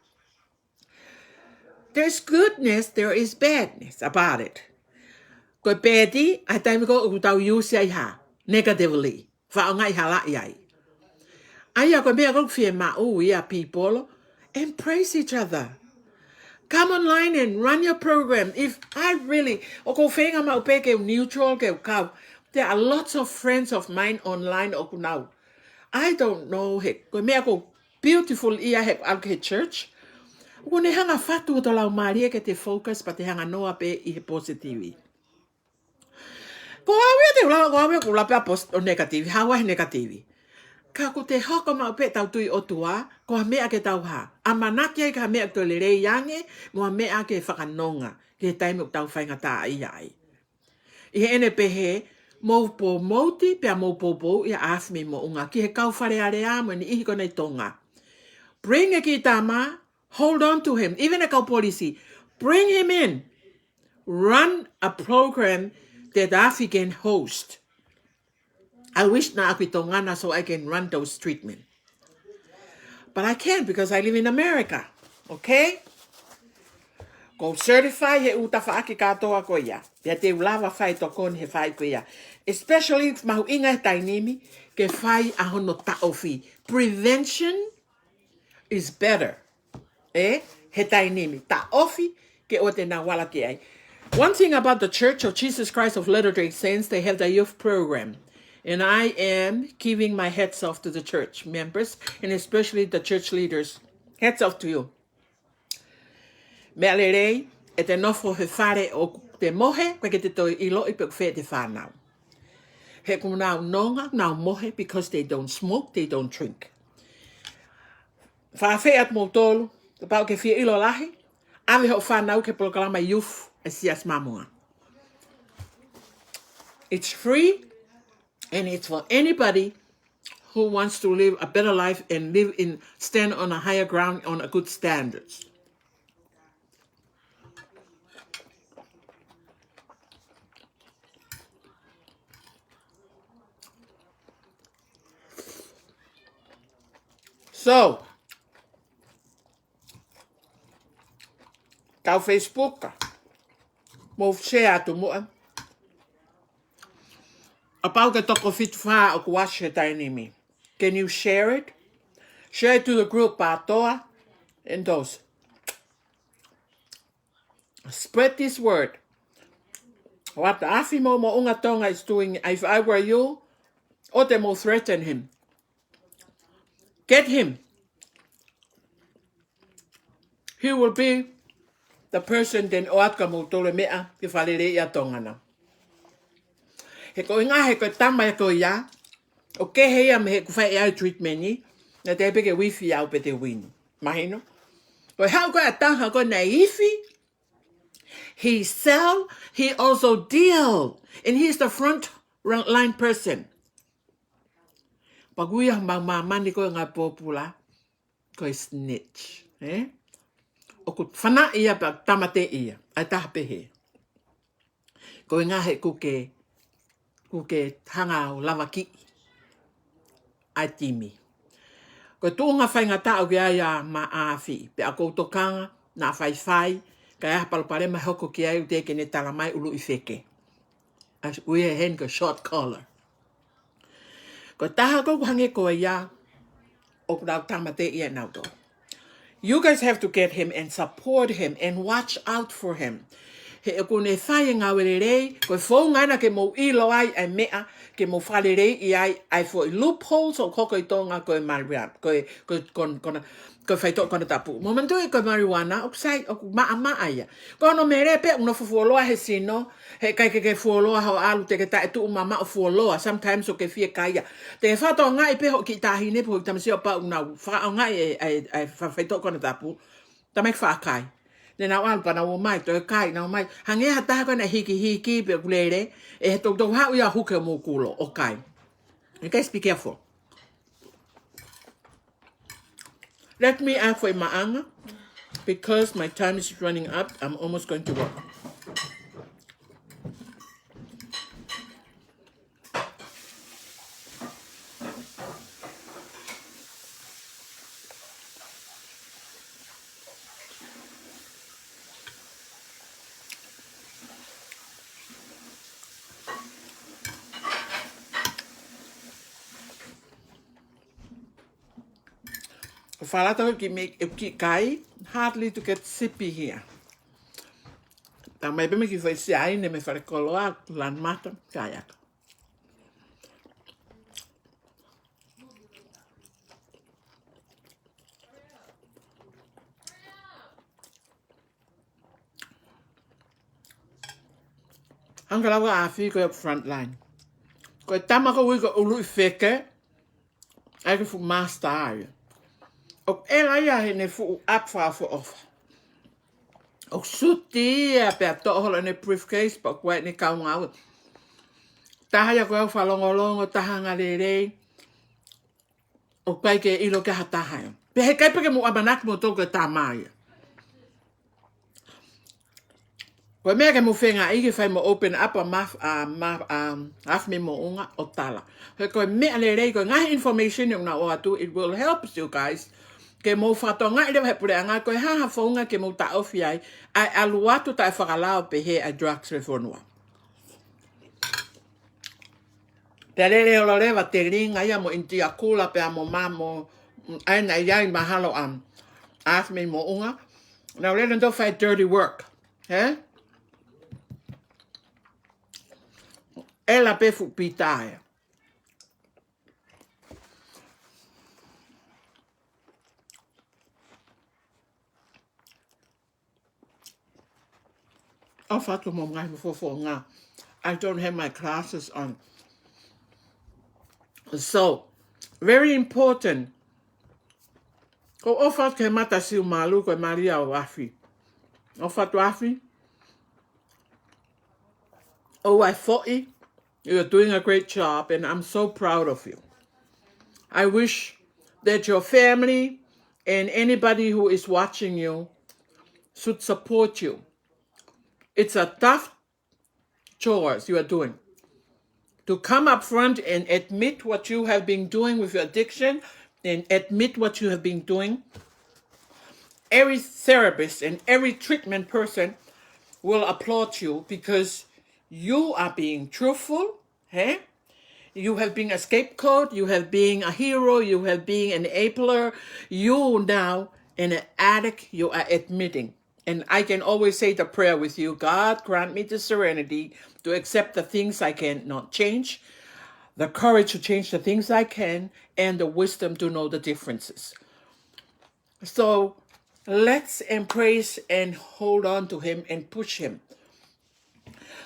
There's goodness, there is badness about it. Ko e peti, ʻa e taimi ko ē ʻoku tau use ai hā, negatively. Faʻo ngai hala i ai. ʻA ia ko e meʻa ʻoku fiemaʻu ia people, embrace each other. Come online and run your program. If I really, ʻoku ou feinga maʻu pē ke u neutral, ke u kau. There are lots of friends of mine online ʻoku nau. I don't know he, ko e meʻa ʻoku beautiful ia he ʻalu ki he church. ʻOku ne hanga fatu ʻo tolaumalie ke te focus pea te hanga noa pē ʻi he positive. Ko au ia te u lava, ko au ia ʻoku ou lava pē ʻa posi-, ʻo negative, hawa he negative. Ka ʻoku te hoko maʻu pē ʻetau tui ʻOtua, ko ha meʻa ke tau hā. ʻAmanaki ai ki ha meʻa ʻoku toe lelei ange, mo ha meʻa ke fakanonga, ki he taimi ʻoku tau faingataʻaʻia ai. ʻI heʻene pehē, mou pōmouti, pea mou poupouʻi ʻa Afi mei Moʻunga, ki he kau Fale Alea mo e niʻihi ko ena ʻi Tonga. Bring e kiʻi tama, hold on to him, even e kau polisi. Bring him in. Run a program that Afi can host. I wish naʻa ku ʻi Tonga na so I can run those treatment. But I can't because I live in America. Okay? ʻOku ou certify he ʻū tafaʻaki kātoa ko ia. Pea te u lava fai tokoni he fai ko ia. Especially mahuʻinga he taimi ni ke fai ʻa hono taʻofi. Prevention is better. Eh? He taimi ni. Taʻofi ke ʻoua te nau ala ki ai. One thing about the Church of Jesus Christ of Latter-day Saints, they have the youth program. And I am giving my hats off to the church members and especially the church leaders. Hats off to you. Meʻa lelei, ʻete nofo he fale ʻoku te mohe, ʻoku ʻikai ke te toe ʻiloʻi pe ʻoku fē ʻete fānau. He ʻoku nau nonga, nau mohe because they don't smoke, they don't drink. Fakaafeʻi atu moutolu, kapau ʻoku ke fie ʻilo lahi, ʻave hoʻo fānau ki he polokalama youth ʻa e Siasi Māmonga. It's free and it's for anybody who wants to live a better life and live in, stand on a higher ground, on a good standards. So, kau Facebook, mou share atu muʻa. Kapau ʻoku ke toko fitu fā ʻoku watch he taimi ni. Can you share it? Share it to the group, pātoa, and those. Spread this word. What Afi mo Moʻunga Tonga is doing, if I were you, ʻoua te mou threaten him. Get him. He will be the person then ʻoatu kia moutolu e meʻa ke fakaleleiʻi ʻa Tonga na. He ko e ʻuhinga he ko e tama ia ko ia, ʻoku kehe ia mei heʻeku fai ʻe au e treatment ni, naʻe teʻeki pē ke uifi au pe te uini. Mahino? Ko e haʻu ko ē ʻa e taha ko ē naʻe ifi, he sell, he also deal. And he's the front line person. Pea ko ia homau māmani ko ē ngaahi pōpula, ko e snitch, ē? ʻOku fanaʻi ia pea tāmateʻi ia ʻa e taha pehē. Ko e ʻuhinga he ʻoku ke, ʻoku ke hanga ʻo lavakiʻi ʻa e timi. Ko e tuʻunga faingataʻa ʻoku ʻi ai ʻa Afi, pea ʻoku ou tokanga naʻa faifai, ka ʻi ai ha palopalema hoko ki ai ʻoku teʻeki ke ne tala mai, ʻuluʻi feke. ʻA ia ʻoku ui heni ko e shot caller. Ko e taha ko ē ʻoku hangē ko ia, ʻoku nau tāmateʻi ʻe nautolu. You guys have to get him and support him and watch out for him. He ʻoku ne fai e ngāue lelei, ko e founga ena ke mou ʻilo ai ʻa e meʻa, ke mou fakaleleiʻi ai ʻa e foʻi loopholes ʻoku hoko ʻi Tonga ko e marijuana, ko e, ko e, kon-, kona, ko e faitoʻo konatapu. Mou manatuʻi ko e marijuana, ʻoku sai, ʻoku maʻamaʻa ia. Ko hono mele pē ʻoku nofo fuoloa he sino, he ʻikai ke ke fuoloa hoʻo ʻalu, te ke taʻetuʻu mamaʻo fuoloa, sometimes ʻoku ke fiekaia. Te ke fakatokangaʻi pē hoʻo kiʻi taʻahine pe hoʻo kiʻi tamasiʻi ʻo pau ʻoku nau fakaʻaongaʻi e, e, e fa-, faitoʻo konatapu. Talamai ke fakakai. Ne nau ʻalu pea nau ō mai, toe kai, nau ō mai. Hangē ha taha ko ē naʻe hikihiki pe ʻoku lele, ʻe he toutou haʻu ia ʻo huke homou kulo, ʻo kai. You guys be careful. Let me ask for Maʻanga, because my time is running up. I'm almost going to work. Fakalata ki me, e kiʻi kai, hardly to get sippy here. Talamai pē mei he kiʻi fai siaine mei falekoloa, lanu mata, kaiaka. Hangē ko e lau ʻa Afi ko e front line. Ko e tama ko ē ʻoku ui ko ʻuluʻi feke, ʻa ia ko e fuʻu master ia. ʻOku ʻela ia heʻene fuʻu ʻapi fakaʻofoʻofa. ʻOku suti ia pea toʻo holo ʻene briefcase pea ʻoku ʻi ai ʻene kau ngāue. Taha ia ko e ʻoku fakalongolongo, taha angalelei. ʻOku ʻikai ke ʻilo ki ai ha taha ia. Pea heʻikai pē ke mou ʻamanaki moutolu ko e tama ia. Ko e meʻa ke mou feingaʻi ke fai mo open up ʻa Maf-, ʻa Maf-, ʻa Afi mo Moʻunga ʻo tala. He ko e meʻa lelei, ko e ngaahi information ʻoku nau ʻoatu, it will help you guys. Ke mou fakatokangaʻi leva he puleʻanga, ko e hā ha founga ke mou taʻofi ai ʻa e ʻalu atu taʻefakalao pehē ʻa e drugs he fonua. Pea lele holo leva Telinga ia mo ʻInitia Kula pea mo Mamo, ʻa ia naʻe ʻi ai mahalo ʻa Afi mo Moʻunga. Nau lele ʻo fai dirty work. Hē? ʻEla pē fuʻu pita ia. ʻOfa atu mo e ngaahi fofonga. I don't have my glasses on. So, very important. ʻOku ou ʻofa atu ki he mata siumalu ko e Malia ʻo Afi. ʻOfa atu Afi. ʻOua ʻe foʻi. You're doing a great job, and I'm so proud of you. I wish that your family and anybody who is watching you should support you. It's a tough chores you are doing. To come up front and admit what you have been doing with your addiction and admit what you have been doing, every therapist and every treatment person will applaud you because you are being truthful, hē? You have been a scapegoat, you have been a hero, you have been an enabler. You now in an attic, you are admitting. And I can always say the prayer with you: God, grant me the serenity to accept the things I cannot change, the courage to change the things I can, and the wisdom to know the differences. So let's embrace and hold on to him and push him.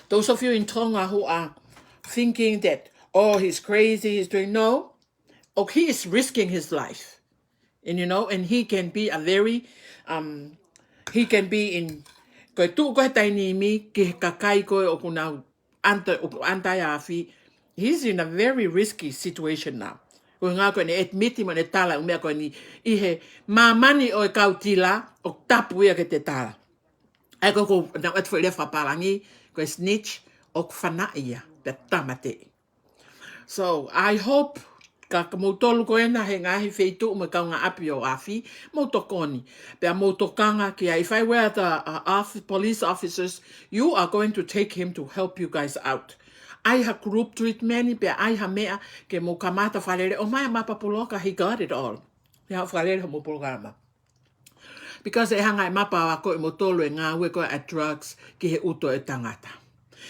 Those of you in Tonga who are thinking that, "Oh, he's crazy, he's doing," no. Oh, he is risking his life. And, you know, and he can be a very, um, he can be in, ko e tuʻu ko ē he taimi ni ki he kakai ko ē ʻoku nau anta, ʻoku anta ai afi. He's in a very risky situation now. Ko e ʻuhinga ko ʻene admit mo ʻene tala ʻū meʻa ko eni ʻi he māmani ʻo e kau tila, ʻoku tapu ia ke te tala. ʻA ia ko ʻeku ʻatu foʻi lea fakapālangi, ko e snitch, ʻoku fanaʻi ia, pea tāmateʻi. So I hope ka, ka moutolu ko ena he ngaahi feituʻu mo e kaungāʻapi ʻo afi, mou tokoni. Pea mou tokanga ki ai. If I were the, uh, off-, police officers, you are going to take him to help you guys out. ʻAi ha group treatment, pea ʻai ha meʻa ke mou kamata fakalele. ʻOmai mapa puloka, he got it all. Ia fakalele hoʻomou polokalama. Because ʻe hanga ʻe he mapa ʻo akoʻi moutolu e ngāue ko ē ʻa e drugs ki he ʻuto ʻo e tangata.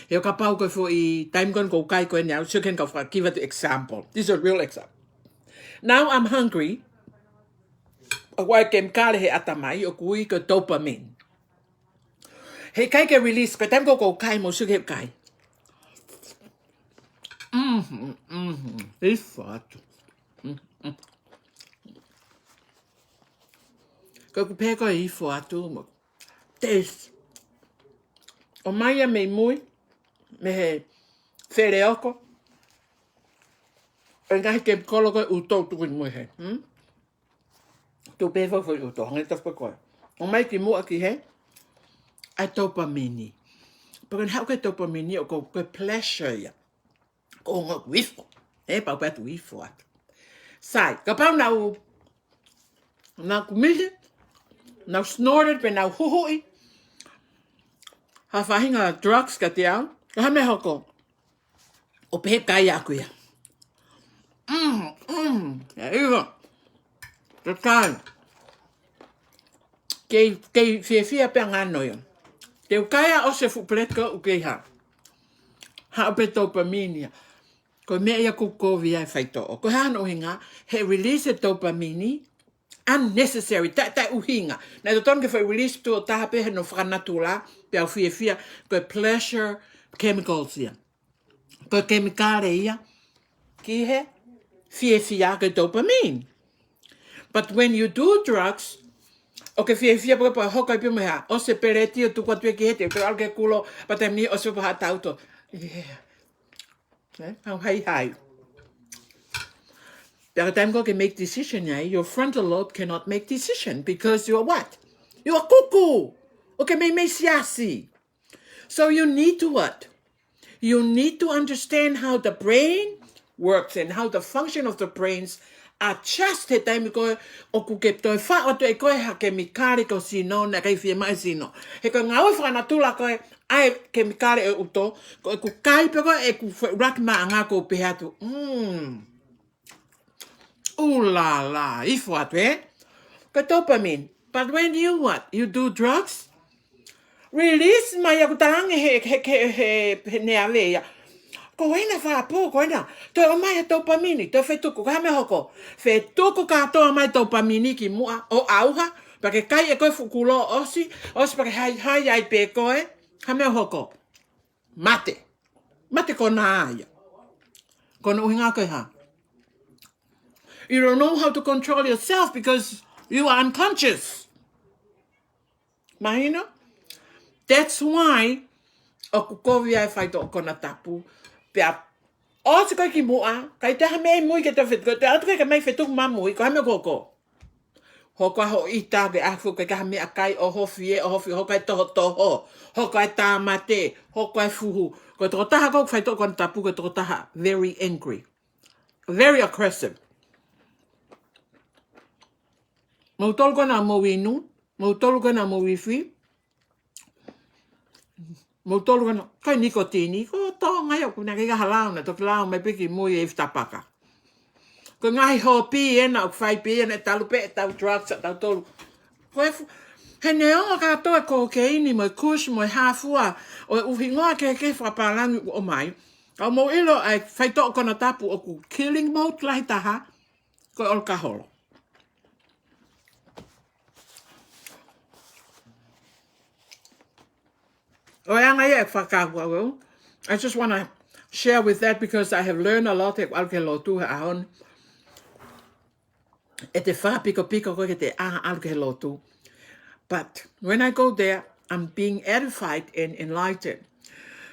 He ʻo kapau ko e foʻi taimi ko eni ʻoku ou kai ko eni au, sio ki heni kau faka-, give it example. This is a real example. Now I'm hungry. ʻOku ʻi ai e kemikale he ʻatamai ʻoku ui ko e dopamine. He ʻikai ke release, ko e taimi ko ē ʻoku ou kai, mou sio ki he kai. Mm-hmm, mm-hmm. Ifo atu. Mm-hmm. Ko ʻeku pehē ko e ifo atu mo taste. ʻOmai ia mei mui, mei he feleoko. ʻE ngaahi kemikolo ko ē ʻuto ʻoku tuku ʻi mui he. Hmm? Tuku pē foʻi ʻuto, hangē tofu ko ē. ʻOmai ki muʻa ki he, ʻa e dopamine. Pea ko ʻene haʻu ko ē dopamine ʻoku, ko e pleasure ia. Ko e ʻuhinga ʻoku ifo. ʻE, pau pē atu ifo atu. Sai, kapau naʻa nau, naʻa nau kumi, naʻa nau snorted, pe naʻa nau huhuʻi ha faʻahinga drugs kiate au, ko e hā e meʻa ʻe hoko? ʻO pehē kai ʻaku ia. Mm, mm, ʻe iwa. Ke kai. Kei, kei fiefia pē ʻa ngano ia. Te u kai ʻo ʻosi e fuʻu peleti ko ē ʻoku kei hā. Haʻu pē dopamine ia. Ko e meʻa ia ʻoku kovi ai e faitoʻo. Ko e hā hono ʻuhinga? He release e dopamine unnecessary, taʻe, taʻe ʻuhinga. Naʻe totonu ke fai release tuʻo taha pē he hono fakanatula, pea u fiefia, ko e pleasure chemicals ia. Ko e kemikale ia ki he fiefia, ko e dopamine. But when you do drugs, ʻoku ke fiefia pē, pea hoko ai pē mo e hā, ʻosi e peleti ʻo tuku atu ia ki hē, te u ʻalu ki he kulo, pea taimi ni ʻosi pē haʻata ʻuto. Yeah. Eh? Haʻu haihai. Pea ko e taimi ko ē ʻoku ke make decision ai, your frontal lobe cannot make decision because you are what? You are kuku. ʻOku ke meimei siasi. So you need to what? You need to understand how the brain works and how the function of the brains are just he taimi ko ē ʻoku ke toe faʻo atu ʻe koe ha kemikale ki ho sino naʻe ʻikai fiemaʻu ʻe he sino. He ko e ngāue fakanatula ko ē ʻa e kemikale ʻo e ʻuto, ko ʻeku kai pē ko ē ʻeku fe-, ʻuluaki māʻanga ʻoku ou pehē atu. Mm. Ooh la la, ifo atu, eh? Ko e dopamine. But when you what? You do drugs? Release mai ʻaku talange he, he, he, he, he neave ia. Ko ena fā pō, ko ena. Toe ʻomai e dopamine, toe fetuku, ko e hā e meʻa ʻe hoko? Fetuku kātoa mai e dopamine ki muʻa, ʻo ʻauha, pea ke kai ʻe koe e fuʻu kulo ʻosi, ʻosi pea ke haihai ai pē koe, hā e meʻa ʻe hoko? Mate. Mate ko ena ia. Ko hono ʻuhinga ko e hā? You don't know how to control yourself because you are unconscious. Mahino? That's why ʻoku kovi ai e faitoʻo konatapu. Pea ʻosi koe ki muʻa, kai te ha meʻa ʻi mui ke te fetuku, te ʻatu koe ke mai fetuku mai mui, ko e hā e meʻa ʻe hoko? Hoko ai hoʻo ʻita, ke afu, ke kaha meʻakai, ʻohofi ē, ʻohofi, hoko ai e tohotoho, hoko ai e tāmate, hoko ai e fuhu. Ko e tokotaha ko ē ʻoku faitoʻo konatapu, ko e tokotaha very angry, very aggressive. Moutolu ko ena mou inu, moutolu ko ena mou ifi. Mou tolu kano, ko e nikotini, ko Tonga ia, ʻoku na ke kaha launa, toki lau mai pē ki mui e ifi tapaka. Ko e ngaahi hōpī ena ʻoku fai pē ena, talu pē ʻetau drugs ʻatautolu. Ko e fu-, he neongo kātoa e kokeini mo e kusi mo e hā fua ʻo e ʻuhinga kehekehe fakapālangi ʻoku ʻomai. Ka mou ʻilo ʻa e faitoʻo konatapu ʻoku killing mode lahi taha, ko e ʻolokaholo. ʻO e anga ia e fakakaukau. I just wanna share with that because I have learned a lot he ʻalu ki he lotu he ʻaho ni. ʻE te fakapikopiko koe ke te ʻalu ki he lotu. But when I go there, I'm being edified and enlightened.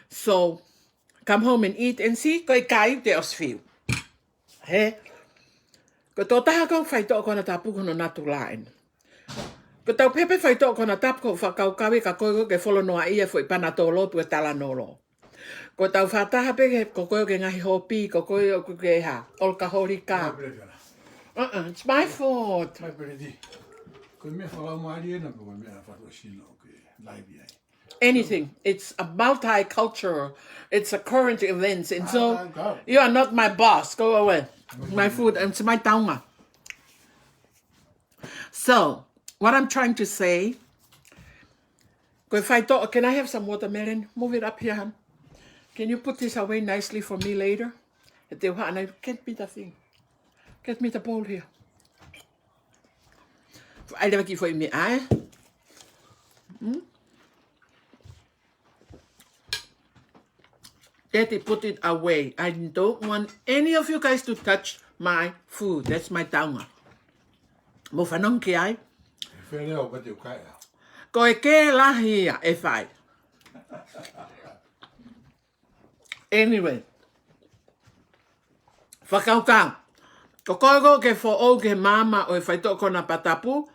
So, come home and eat and see, ko e kai te ʻosi fiu. He, ko e tokotaha ko e faitoʻo konatapu ko hono natula ena. Ko ʻetau pehē pē faitoʻo konatapu ko e fakakaukau ia ka ko e ke folo noa ia foʻi panatolo pe ko e talanolo. Ko ʻetau fakataha pē ke ko e ke ngaahi hōpī, ko e ʻoku ke hā, ʻolokaholi ka. Uh-uh, it's my fault. Mai peleti. Ko e meʻa fakalaumālie ena pe ko e meʻa faʻu sino ke laivi ai. Anything. It's a multicultural, it's a current events. And so, you are not my boss. Go away. My food, and it's my taunga. So, what I'm trying to say, ko e faitoʻo, can I have some watermelon? Move it up here, hon. Can you put this away nicely for me later? At the, get me the thing. Get me the bowl here. ʻAi leva ki foʻi meʻa, ē? Hmm? Daddy, put it away. I don't want any of you guys to touch my food. That's my taunga. Mou fanongo ki ai. Fele o pati ukai a. Ko e ke lahi ia e fai. Anyway. Fakakaukau. Ko koe ko ke foʻou ki he maama ʻo e faitoʻo konatapu,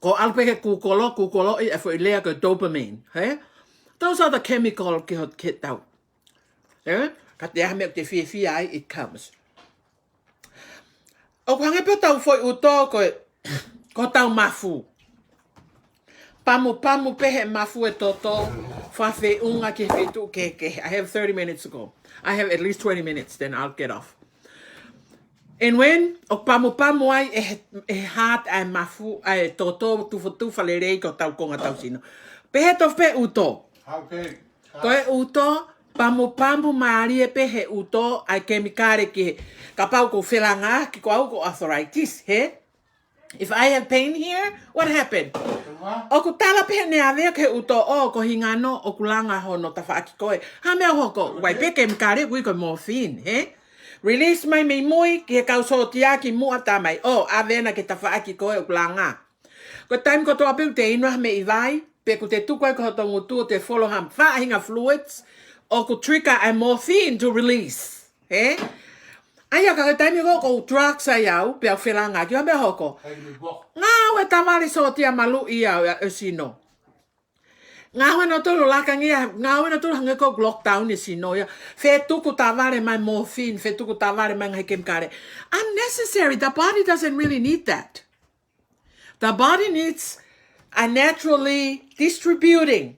ko ʻalu pē ke kūkolo, kūkoloʻi e foʻi lea ko e dopamine, he? Those are the chemical ki ho, ki he tau. He? Ka te aha meʻa te fiefia ai, it comes. ʻOku hangē pē ʻetau foʻi ʻuto ko e, ko ʻetau mafu. Pamupamu pē he mafu e toto, fakafeʻunga ki he feituʻu kehekehe. I have thirty minutes ago. I have at least twenty minutes, then I'll get off. And when ʻoku pamupamu ai e, e heart ʻa e mafu, ʻa e toto tufotufa lelei ko ʻetau konga ʻetau sino. Pehē tofu pē ʻuto. Okay. Ko e ʻuto, pamupamu mālie pē he ʻuto ʻa e kemikale ki he, kapau ʻoku felanga ki ko au ko arthritis, he? If I have pain here, what happened? ʻOku tala pē he neavea ki he ʻuto ʻo ko e hingano ʻoku langa hono tafaʻaki ko ē. Hā meʻa ʻoku hoko, ʻoku ʻi ai pē kemikale ʻoku ui ko e morphine, he? Release mai mei mui ki he kau sōtia ki muʻa tā mai. ʻO, ʻave ena ki he tafaʻaki ko ē ʻoku langa. Ko e taimi kotoa pē ʻoku te inu ha meʻi vai, pe ʻoku te tuku ai ki hoto ngutu ʻo te folo ha faʻahinga fluids, ʻoku trigger ʻa e morphine to release. He? ʻA ia ka ko e taimi ko ē ʻoku ou drugs ai au, pea u felanga ki, hā meʻa ʻoku hoko. Ngāue tavale sōtia maluʻi au ʻa e sino. Ngāue nautolu lakangia, ngāue nautolu hangē ko e lockdown e sino ia. Fetuku tavale mai morphine, fetuku tavale mai ngaahi kemikale. Unnecessary, the body doesn't really need that. The body needs a naturally distributing.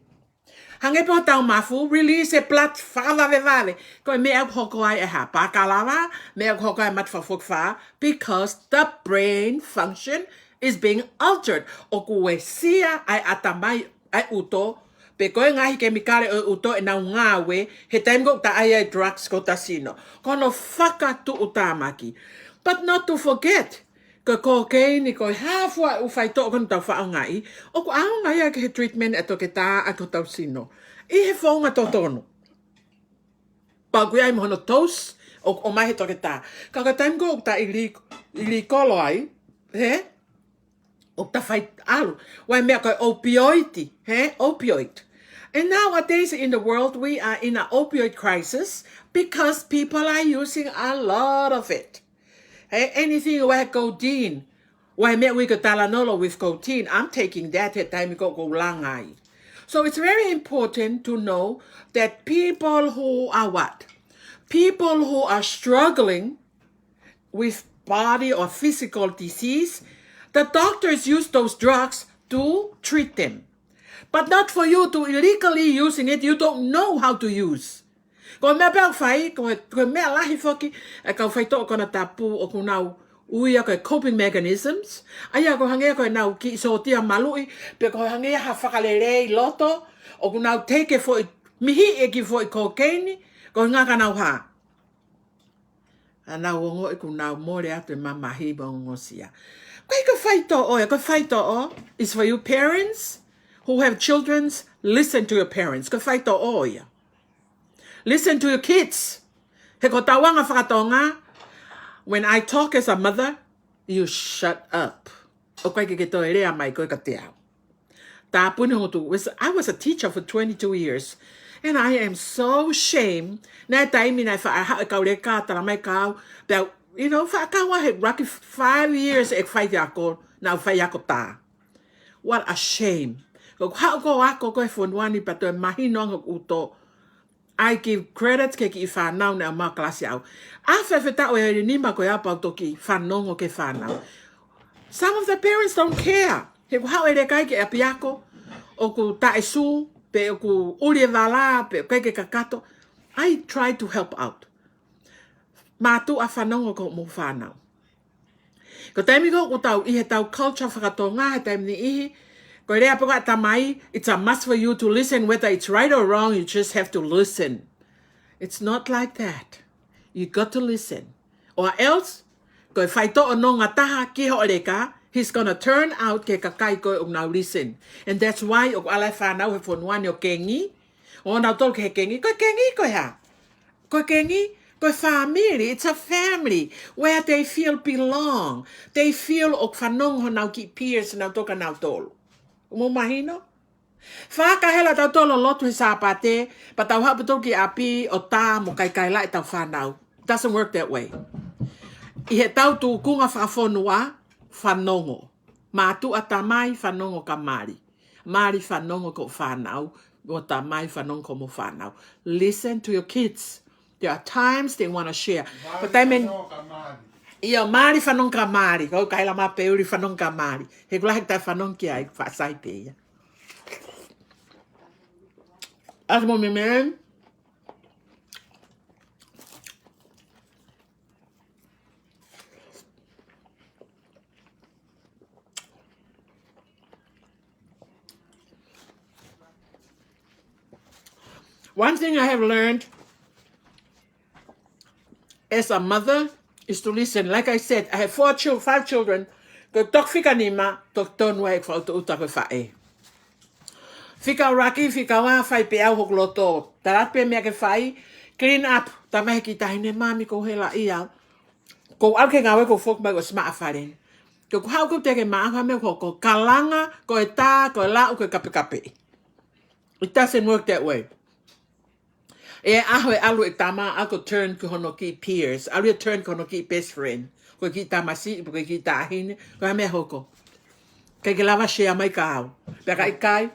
Hangē pē ko ʻetau mafu, release e blood fakavavevave. Ko e meʻa ʻoku hoko ai e hā, pakalava, meʻa ʻoku hoko ai e mata fakafokifā, because the brain function is being altered. ʻOku uesia ʻa e ʻatamai ʻa e ʻuto, pe ko e ngaahi kemikale ʻo e ʻuto ʻenau ngāue, he taimi ko ē ʻoku ta ʻai ai e drugs ko ʻeta sino. Ko hono fakatuʻutāmaki. But not to forget, ko e kokeini, ko e hā fua e ʻū faitoʻo ko ē ʻoku tau faʻa ʻaongaʻi, ʻoku ʻaonga ia ki he treatment ʻa e toketā ʻa hotau sino. ʻI he founga totonu. Pea ʻoku ʻi ai mo hono dose, ʻoku ʻomai he toketā. Ka ko e taimi ko ē ʻoku ta ʻili-, ʻilikolo ai, he? ʻOku ta fai ʻalu. ʻA e meʻa ko e opioid, he? Opioid. And nowadays in the world, we are in an opioid crisis because people are using a lot of it. He, anything ʻoku ʻi ai e codeine, ʻoku ʻi ai e meʻa ʻoku ui ko e Tylenol with codeine, I'm taking that he taimi ko ē ʻoku ou langa ai. So it's very important to know that people who are what? People who are struggling with body or physical disease, the doctors use those drugs to treat them. But not for you to illegally using it, you don't know how to use. Ko e meʻa pē ʻoku fai, ko e, ko e meʻa lahi foki, e kau faitoʻo konatapu ʻoku nau ui ia ko e coping mechanisms, ʻa ia ko e hangē ko ʻenau kiʻi sōtia maluʻi, pe ko e hangē ha fakalelei loto, ʻoku nau take e foʻi, mihiʻi e kiʻi foʻi kokeini, ko e ngaka nau hā. ʻA nau ongoʻi kuo nau mole atu e mamahi mo e ongosia. Ko e, ko e faitoʻo ia, ko e faitoʻo is for you parents who have children, listen to your parents. Ko e faitoʻo ia. Listen to your kids. He ko e tauʻanga faka-Tonga, when I talk as a mother, you shut up. ʻOku ʻikai ke ke toe lea mai koe kiate au. Tāpuni hotu. Was, I was a teacher for twenty-two years. And I am so ashamed. Naʻe taimi naʻe faʻa haʻu e kau leka talamai kia au, pea, you know, faʻa kau he lucky five years ʻeku faiako, naʻa ku faiako tā. What a shame. Ko e haʻu ko ē ʻo ako ko ē he fonua ni pea toe mahino ange hoku ʻuto. I give credit ki he kiʻi fānau naʻe ō mai ʻo kalasi au. ʻAfefe taʻu ʻe nima ko ia pea u toki fanongo ki he fānau. Some of the parents don't care. He ʻoku haʻu e leka ki he ʻapiako, ʻoku taʻesū, pe ʻoku ʻuli e vala, pe ʻoku ʻikai ke kakato. I try to help out. Mātuʻa, fanongo ki hoʻomou fānau. Ko e taimi ko ē ʻoku tau ʻi heʻetau culture faka-Tonga he taimi niʻihi, ko e lea pē ko ē ʻa e tamai, it's a must for you to listen, whether it's right or wrong, you just have to listen. It's not like that. You got to listen. Or else, ko e faitoʻo nonga taha ki hoʻo leka, he's gonna turn out ki he kakai ko ē ʻoku nau listen. And that's why ʻoku ʻalu e fānau he fonua ni ʻo kengi, ʻo nau tolu ki he kengi, ko e kengi ko e hā? Ko e kengi, ko e family, it's a family where they feel belong. They feel ʻoku fanongo honau kiʻi peers nautolu kia nautolu. Mou mahino? Fakahela tautolu ʻo lotu he Sāpate, pea tau haʻu pē tautolu ki ʻapi ʻo tā mo kaikaila ʻetau fānau. Doesn't work that way. ʻI heʻetau tūkunga fakafonua, fanongo. Mātuʻa, tamai, fanongo kia mali. Mali, fanongo ki hoʻo fānau, mo tamai, fanongo ki hoʻomou fānau. Listen to your kids. There are times they wanna share. Ko e taimi ʻeni, ʻio, mali, fanongo kia mali. Ko e kaila mai pē ʻuli, fanongo kia mali. He ʻoku lahi e kiʻi fanongo ki ai, faʻa sai pē ia. As mo me men. One thing I have learned as a mother is to listen. Like I said, I have four chil-, five children. Ko e toki fika nima, toki tonu ai ʻeku fakaʻutoʻuta ko e faʻē. Fika ʻuluaki, fika ua, fai pē au hoku loto. Tala pē meʻa ke fai, clean up, talamai he kiʻi taʻahine, mami, ʻoku ou helaʻia. ʻOku ou ʻalu ki he ngāue, ʻoku ou foki mai ʻo simaʻa fale ni. Ko ʻeku haʻu ko ē ʻo teʻeki ke maʻu ha meʻa ʻoku hoko, kalanga, ko e tā, ko e laʻu, ko e kapekapeʻi. It doesn't work that way. ʻI he ʻaho ʻe ʻalu e tama, ʻalu ʻo turn ki hono kiʻi peers, ʻalu ia ʻo turn ki hono kiʻi best friend. Ko e kiʻi tamasiʻi, ko e kiʻi taʻahine, ko e hā e meʻa ʻe hoko? ʻIkai ke lava share mai kia au. Pea ka ʻikai,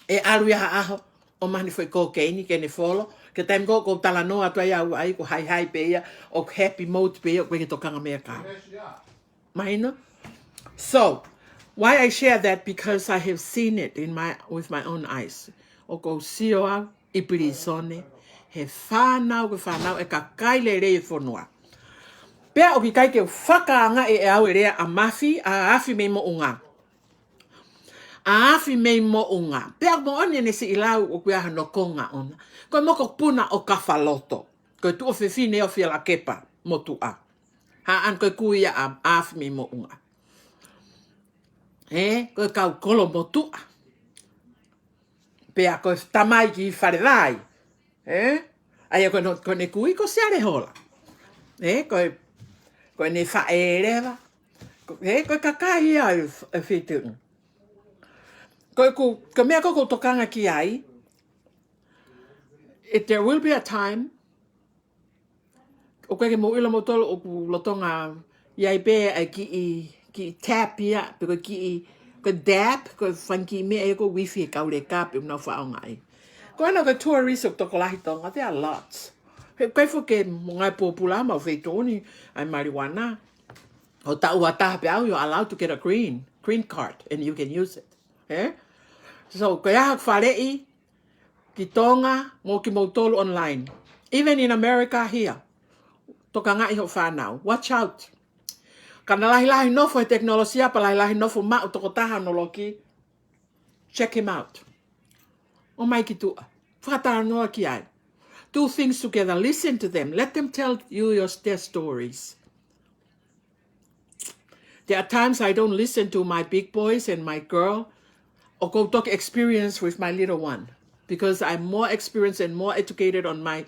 ʻe ʻalu ia ha ʻaho ʻo maʻu e foʻi kokeini ke ne folo. Ko e taimi ko ē ʻoku ou talanoa atu ai au ai, ʻoku haihai pē ia, ʻoku happy mode pē ia, ʻoku ʻikai ke tokanga meʻa kia au. Mahino? So, why I share that? Because I have seen it in my, with my own eyes. ʻOku ou sio au ʻi pilīsone he fānau, ko e fānau ʻa e kakai lelei e fonua. Pea ʻoku ʻikai ke u fakaangaʻi ʻe au e lea ʻa Mafi, ʻa Afi mei Moʻunga. ʻA Afi mei Moʻunga. Pea ʻoku moʻoni ʻene siʻi lau ʻoku ʻi ai hano konga ʻona. Ko e mokopuna ʻo Kafaloto. Ko e tuofefine ʻo Fielakepa Motuʻa. Hā, ʻa ena ko e kui ia ʻa Afi mei Moʻunga. Ē, ko e kau kolo motuʻa. Pea ko e tamai ki Falevai. Ē? ʻA ia ko ʻene, ko ʻene kui ko Siale Hola. Ē, ko e, ko ʻene faʻē leva. Ko, ē, ko e kakai ia ʻa e f-, ʻa e Fitu. Ko e ku, ko e meʻa ko ē ʻoku ou tokanga ki ai, it, there will be a time, ʻoku ʻikai ke mou ʻilo moutolu ʻoku lolotonga ʻi ai pē ʻa e kiʻi, kiʻi tap ia, pe ko e kiʻi, ko e dab, ko e fanga kiʻi meʻa ia ko e wifi he kau leka pe ʻoku nau fakaʻaongaʻi. Ko ena ko e tourist ʻoku tokolahi Tonga, there are lots. He ʻikai foki ke mo ngai pōpula maʻu feituʻu ni ʻa e marijuana. ʻO taʻu ua taha pē au, you're allowed to get a green, green card, and you can use it. Ē? So, ko ia haʻaku faleʻi ki Tonga, mo kimoutolu online. Even in America here. Tokangaʻi hoʻo fānau. Watch out. Ka na lahilahi nofo he tekinolosia, pea lahilahi nofo maʻu tokotaha ʻo loki. Check him out. ʻOmai ki tuʻa. Fakatalanoa ki ai. Do things together. Listen to them. Let them tell you your, their stories. There are times I don't listen to my big boys and my girl, or go talk experience with my little one, because I'm more experienced and more educated on my,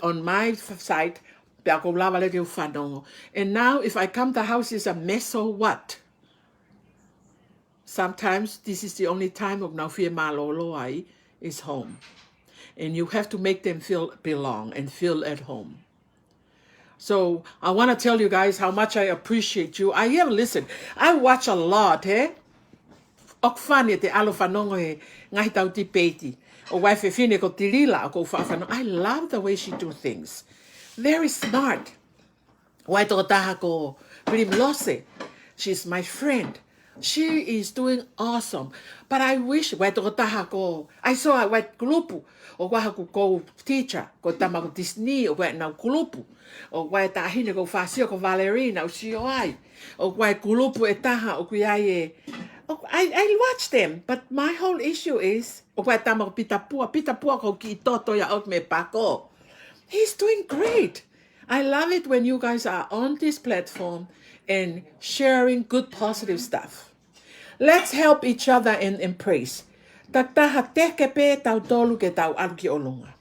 on my f-, side. Pea ʻoku ou lava leva ke u fanongo. And now, if I come, the house is a mess or what? Sometimes this is the only time ʻoku nau fie mālōlō ai is home. And you have to make them feel belong and feel at home. So I want to tell you guys how much I appreciate you. I have listened. I watch a lot, eh? ʻOku fani ʻete ʻalu ʻo fanongo he ngaahi tau tipeiti. ʻOku ʻi ai e fefine ko Tilila, ʻoku ou faʻa fanongo. I love the way she do things. Very smart. ʻOku ʻi ai e tokotaha ko Primrose. She's my friend. She is doing awesome. But I wish, ʻoku ʻi ai e tokotaha ko, I saw, ʻoku ʻi ai e kulupu, ʻoku ʻi ai haku ko teacher, ko e tama ko Disney, ʻoku ʻi ai ʻenau kulupu. ʻOku ʻi ai e taʻahine ko Fasio, ko Valerie, naʻa ku sio ai. ʻOku ʻi ai e kulupu ʻe taha, ʻoku ʻi ai e, ʻoku, I, I watch them, but my whole issue is, ʻoku ʻi ai e tama ko Pita Pua, Pita Pua ko e kiʻi toto ia ʻoku mei Pako. He's doing great. I love it when you guys are on this platform and sharing good positive stuff. Let's help each other and embrace. Takitaha teke pē tautolu ke tau ʻalu ki ʻolunga.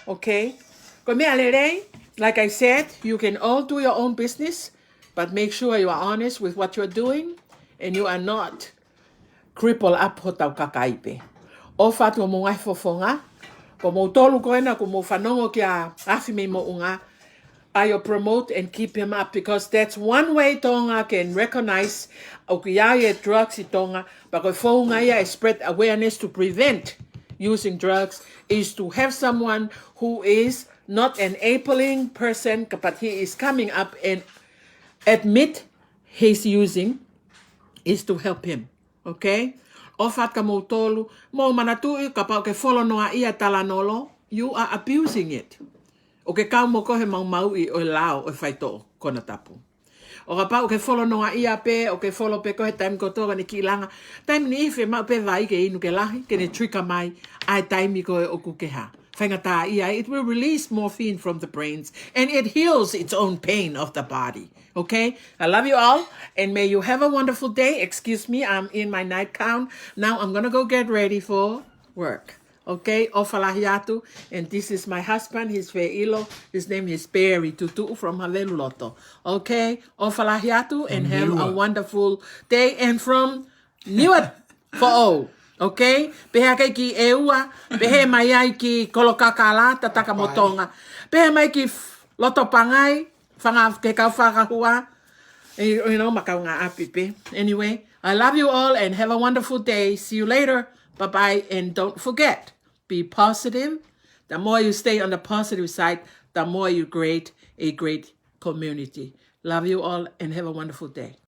Okay? Ko e meʻa lelei, like I said, you can all do your own business, but make sure you are honest with what you're doing and you are not cripple up hotau kakai pē. ʻOfa atu homou ngaahi fofonga, ko moutolu ko ena ʻoku mou fanongo kia Afi mei Moʻunga, ʻai ʻo promote and keep him up, because that's one way Tonga can recognize ʻoku ʻi ai e drugs ʻi Tonga, pea ko e founga ia e spread awareness to prevent using drugs is to have someone who is not enabling person, but he is coming up and admit he's using, is to help him. Okay? ʻOfa atu kia moutolu, mou manatuʻi, kapau ʻoku ke folo noaʻia e talanolo, you are abusing it. ʻOku ke kau mo koe he maumauʻi ʻo e lao ʻo e faitoʻo konatapu. ʻO kapau ʻoku ke folo noaʻia pē, ʻoku ke folo pē koe he taimi kotoa ʻoku ne kiʻi langa, taimi niʻihi fiemaʻu pē vai ke inu ke lahi, ke ne trigger mai ʻa e taimi ko ē ʻoku ke hā. Faingataʻaʻia, it will release morphine from the brains and it heals its own pain of the body. Okay? I love you all and may you have a wonderful day. Excuse me, I'm in my nightgown. Now I'm gonna go get ready for work. Okay? ʻOfa lahi atu. And this is my husband, he's Feʻilo. His name is Perry Tutuʻu from Haveluloto. Okay? ʻOfa lahi atu and have a wonderful day. And from Niuafoʻou, okay? Pehē ʻa e kakai ki ʻEua, pehē mai ai ki Kolokakala, Tataka mo Tonga. Pehē mai ki F-, Lotopangai, fanga ke kau fakahua. You, you know, ma kaungāʻapi pē. Anyway, I love you all and have a wonderful day. See you later. Bye-bye. And don't forget, be positive. The more you stay on the positive side, the more you create a great community. Love you all and have a wonderful day.